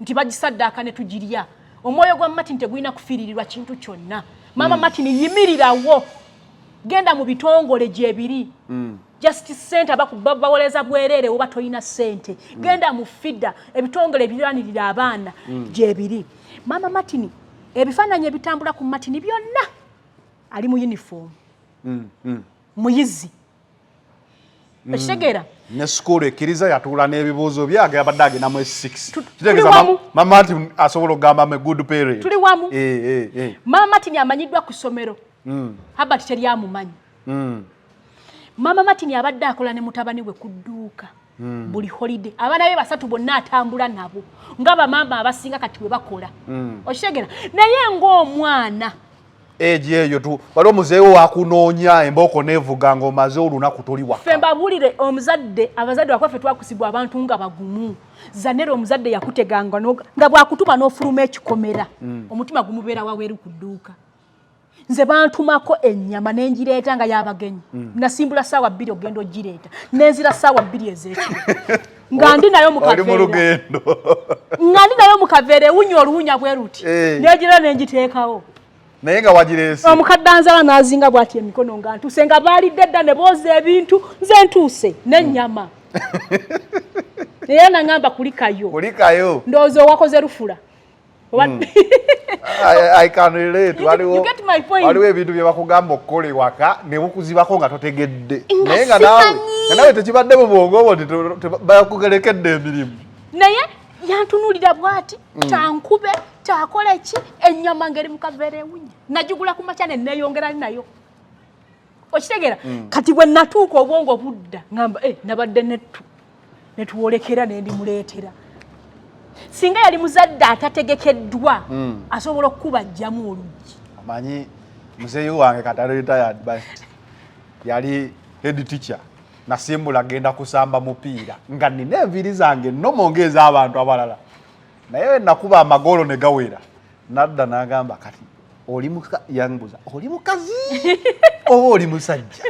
nti bagisaddaaka ne tugirya. Omwoyo gwa Martin tegulina kufiiririrwa kintu kyonna. Mama Martin, yimirirawo, genda mu bitongole gyebiri, justice center bawoleza bwereere oba toyina ssente, genda mu FIDA, ebitongole ebirwanirira abaana gyebiri. Mama Martin, ebifaananyi ebitambula ku Martin byonna ali mu uniform, muyizi. Ekitegeera? Ne sukulu ekkiriza yatuula n'ebibuuzo bye yabadde agenda mu S6. Tuli Kitegeeza wamu. Mama Martin asobola okugamba am a good parent. Tuli wamu. Eh. Mama Martin amanyiddwa ku ssomero, Habert teri amumanyi. Mama Martin abadde akola ne mutabani we ku dduuka buli holiday. Abaana be basatu bonna atambula nabo nga bamaama abasinga kati bwe bakola. Okitegeera? Naye ng'omwana Egi eyo tu waliwo muzeewo wakunoonya embooko neevuga ng'omaze olunaku toli Ffe waka. mbabuulire, omuzadde, abazadde bakwaffe twakusibwa abantu nga bagumu. Zanera omuzadde yakuteganga nga bwakutuma n'ofuluma ekikomera, omutima gumubeera waweru ku dduuka. Nze bantumako ennyama nengireeta nga yabagenyi, nasimbula 2:00 ogenda ogireeta, nenzira 2:00 ez'ekiro nga ndi nayo mu Oli mu kaveera. lugendo. Nga ndi nayo mu kaveera, ewunya oluwunya bwe luti. Negira nengiteekawo. Naye nga wagireese. Omukadde anzala n'azinga bw'ati emikono nga ntuuse, nga baalidde dda ne booza ebintu, nze ntuuse n'ennyama, era naŋŋamba kulikayo. Kulikayo. Ndowooza owakoze lufula. I can relate. Waliwo waliwo ebintu bye bakugamba okukola ewaka ne bukuzibako nga totegedde, naye nga nawe tekibadde mu bwongo bwo nti bakugerekedde emirimu. Naye yantunuulira bw'ati, tankube, takola ki, ennyama ngeri mu kaveera ewunya, nagigula ku makya ne neeyongera nayo. Okitegeera? Kati bwe natuuka, obwongo budda, ngamba, "Eh, nabadde nettu netuwolekera nendimuleetera." Singa yali muzadde atategekeddwa, asobola okukubajjamu oluggi. Omanyi muzeeyi wange kati ali retired, but yali head teacher. Nasimbula genda kusamba mupiira nga nina enviiri zange nnomo ng'ez'abantu abalala, naye nakuba amagolo ne gawera. Nadda n'agamba, "Kati oli muka," yambuza, "oli mukazi oba oli musajja?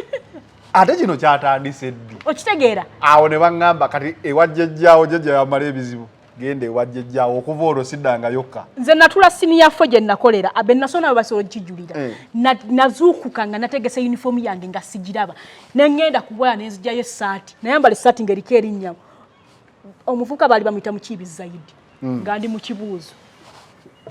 Ate kino kyatandise ddi?" Okitegeera? Awo ne baŋŋamba, "Kati ewa jjajjaawo, jjajja yamala ebizibu, genda ewa jjajjaawo." Okuva olwo siddangayo kka. Nze natula senior four gye nakolera, abe nasona basobola okijulira. Nazuukuka nga nategese uniform yange nga sigiraba, ne ŋŋenda kubwaya ne nzigyayo essaati, nayambala essaati ng'eriko erinnya. Omuvubuka baali bamuyita Mukiibi Zaidi, nga ndi mu kibuuzo,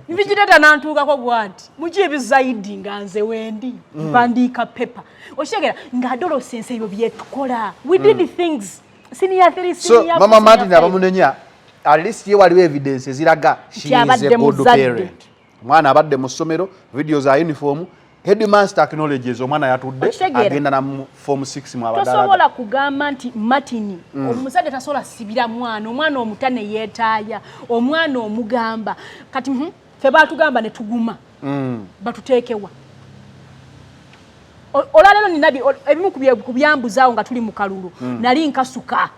nvigireta nantuukako bwati, "Mukiibi Zaidi," nga nze wendi mpandiika paper. Okitegeera nga adolescence ebyo byetukola, we did things senior three, so senior mama four, Martin senior five. Abamunenya, at least ye waliwo evidence eziraga she is a abadde good muzadde. parent. Omwana abadde mu ssomero, video za uniform, headmaster acknowledges omwana yatudde. Okitegeera? Agenda na mu form 6 mu abadala. Tosobola kugamba nti Martin, omuzadde tasobola sibira mwana. Omwana omuta ne yeetaaya, omwana omugamba kati, ffe baatugamba ne tuguma, batuteekewa. Olwaleero nina ebimu ku byambuzaawo nga tuli mu kalulu. Nali nkasuka,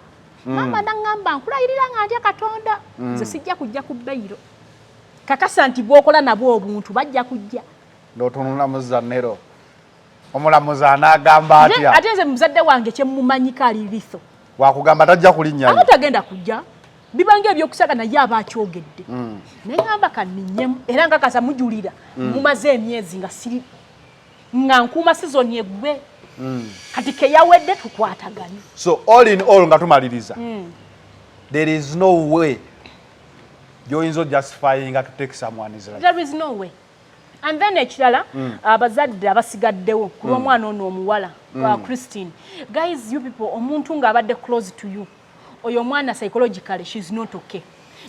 maama naŋŋamba, "Nkulayirira nga ntya Katonda, nze sijja kujja ku beyiro. Kakasa nti bw'okola nabwo obuntu bajja kujja." N'otunula muzannero, omulamuzi anaagamba atya? Ate nze muzadde wange kyemumanyiko ali litho. Wakugamba tajja kulinnyayo. Aba tagenda kujja, bibanga ebyokusaga, naye aba akyogedde. Neŋŋamba kanninyemu, era nkakasa mujulira, mumaze emyezi nga siri nga nkuuma sizoni eggwe. Kati keyawedde tukwatagane. So all in all, nga tumaliriza, there is no way gyoyinza ojustifyinga to take someone's life. There is no way. And then ekirala, abazadde abasigaddewo ku lw'omwana ono omuwala, Christine, guys, you people, omuntu ng'abadde close to you, oyo omwana psychologically she's not okay.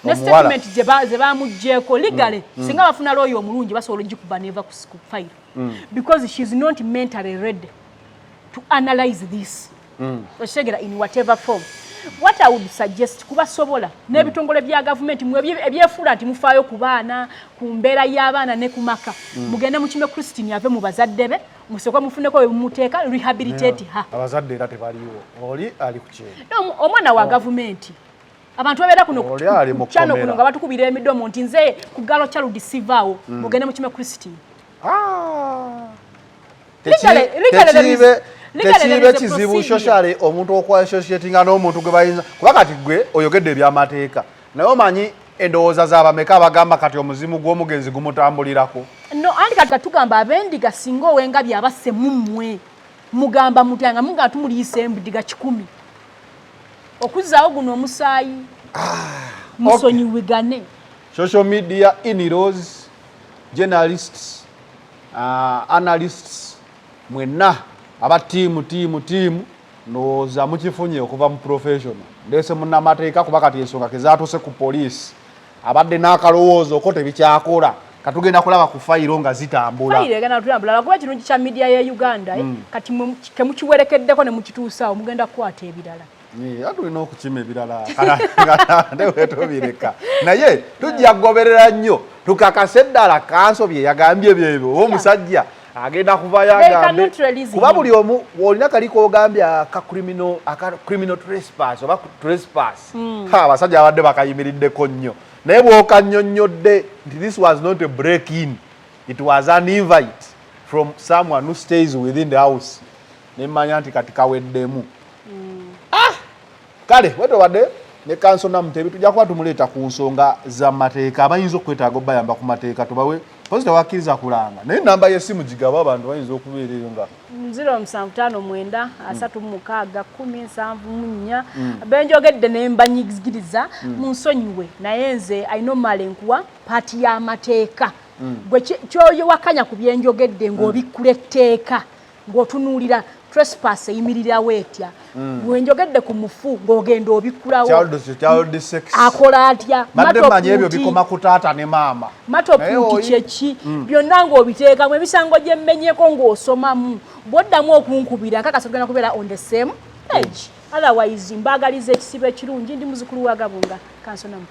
Ne Omuwala. statement ze bamuggyeeko legally, singa bafuna lawyer omulungi, basobola ogikuba neva ku file, because she's not mentally ready to analyze this. Okitegeera? In whatever form, what I would suggest, kubasobola n'ebitongole bya gavumenti mwe ebyefuula nti mufaayo ku baana, ku mbeera y'abaana ne ku maka, mugende mukime Christine ave mu bazadde be, musooke mufuneko we mumuteeka, rehabilitate her. Abazadde era tebaliwo, oli ali ku kyeyo. No, omwana wa gavumenti, abantu babeera kuno Oli ali mu ku channel kkomera. kuno nga batukubira emidomo nti nze ku girl child sivaawo. Mugende mukime Christine. Ah. Legally there Tekiibe is a kizibu procedure. Socially, omuntu okwassociatinga n'omuntu gwe bayinza kuba kati gwe oyogedde ebyamateeka, naye omanyi endowooza z'abameka abagamba kati omuzimu gw'omugenzi gumutambulirako. No, anti kati tugamba abendiga, singa owengabi abasse mummwe, mugamba mutya nga mugamba tumuliisa endiga 100 okuzzaawo guno omusaayi? Musonyiwigane. Social media in-laws, journalists, analysts, mwenna aba tiimu tiimu tiimu, ndowooza mukifunye okuva mu professional. Ndeese munnamateeka kuba kati ensonga kezatuuse ku poliisi, abadde n'akalowoozo ko tebikyakola. Katugenda kulaba ku fayiro nga zitambula. Fayiro egenda tutambula, lwakuba kirungi kya media ye Uganda, eh? Kati kemukiwerekeddeko ne mukituusaawo, mugenda kukwata ebirala. Era tulina okukima ebirala ate wetubireka, naye tujja kugoberera nnyo tukakase ddala kanso bye yagambye byebyo, oba omusajja agenda kuvayo agambe, kuba buli omu olina kali kogambye aka criminal trespass oba trespass. Abasajja abadde bakayimiriddeko nnyo, naye bw'okannyonnyodde nti this was not a break in, it was an invite from someone who stays within the house, nemmanya nti kati kaweddemu. Ah! Kale wetobadde. Ne Counsel Namutebi tujja kuba tumuleeta ku nsonga z'amateeka, abayinza okwetaaga obayamba ku mateeka tubawe. Pozi tewakkiriza kulanga, naye namba y'essimu gigaba, abantu bayinza okubeera eyo nga 0759 36 10 74. Benjogedde ne mbanyigiriza, munsonyiwe, naye nze ainomala enkuwa part y'amateeka. Gwe kyoyewakanya ku byenjogedde ng'obikkula etteeka, ng'otunuulira trespass eyimirirawo etya, bwenjogedde ku mufu ng'ogenda obikkulawo. Child sex akola atya? Badde mmanyi ebyo bikoma ku taata ne maama. Naye matopuuti kyeki byonna ng'obiteekamu emisango gyemmenyeko ng'osomamu, bw'oddamu okunkubira nkakasa ogenda kubeera on the same page. Otherwise, mbaagaliza ekisibo ekirungi. Ndi muzukulu wa Gabunga, Counsel Namutebi.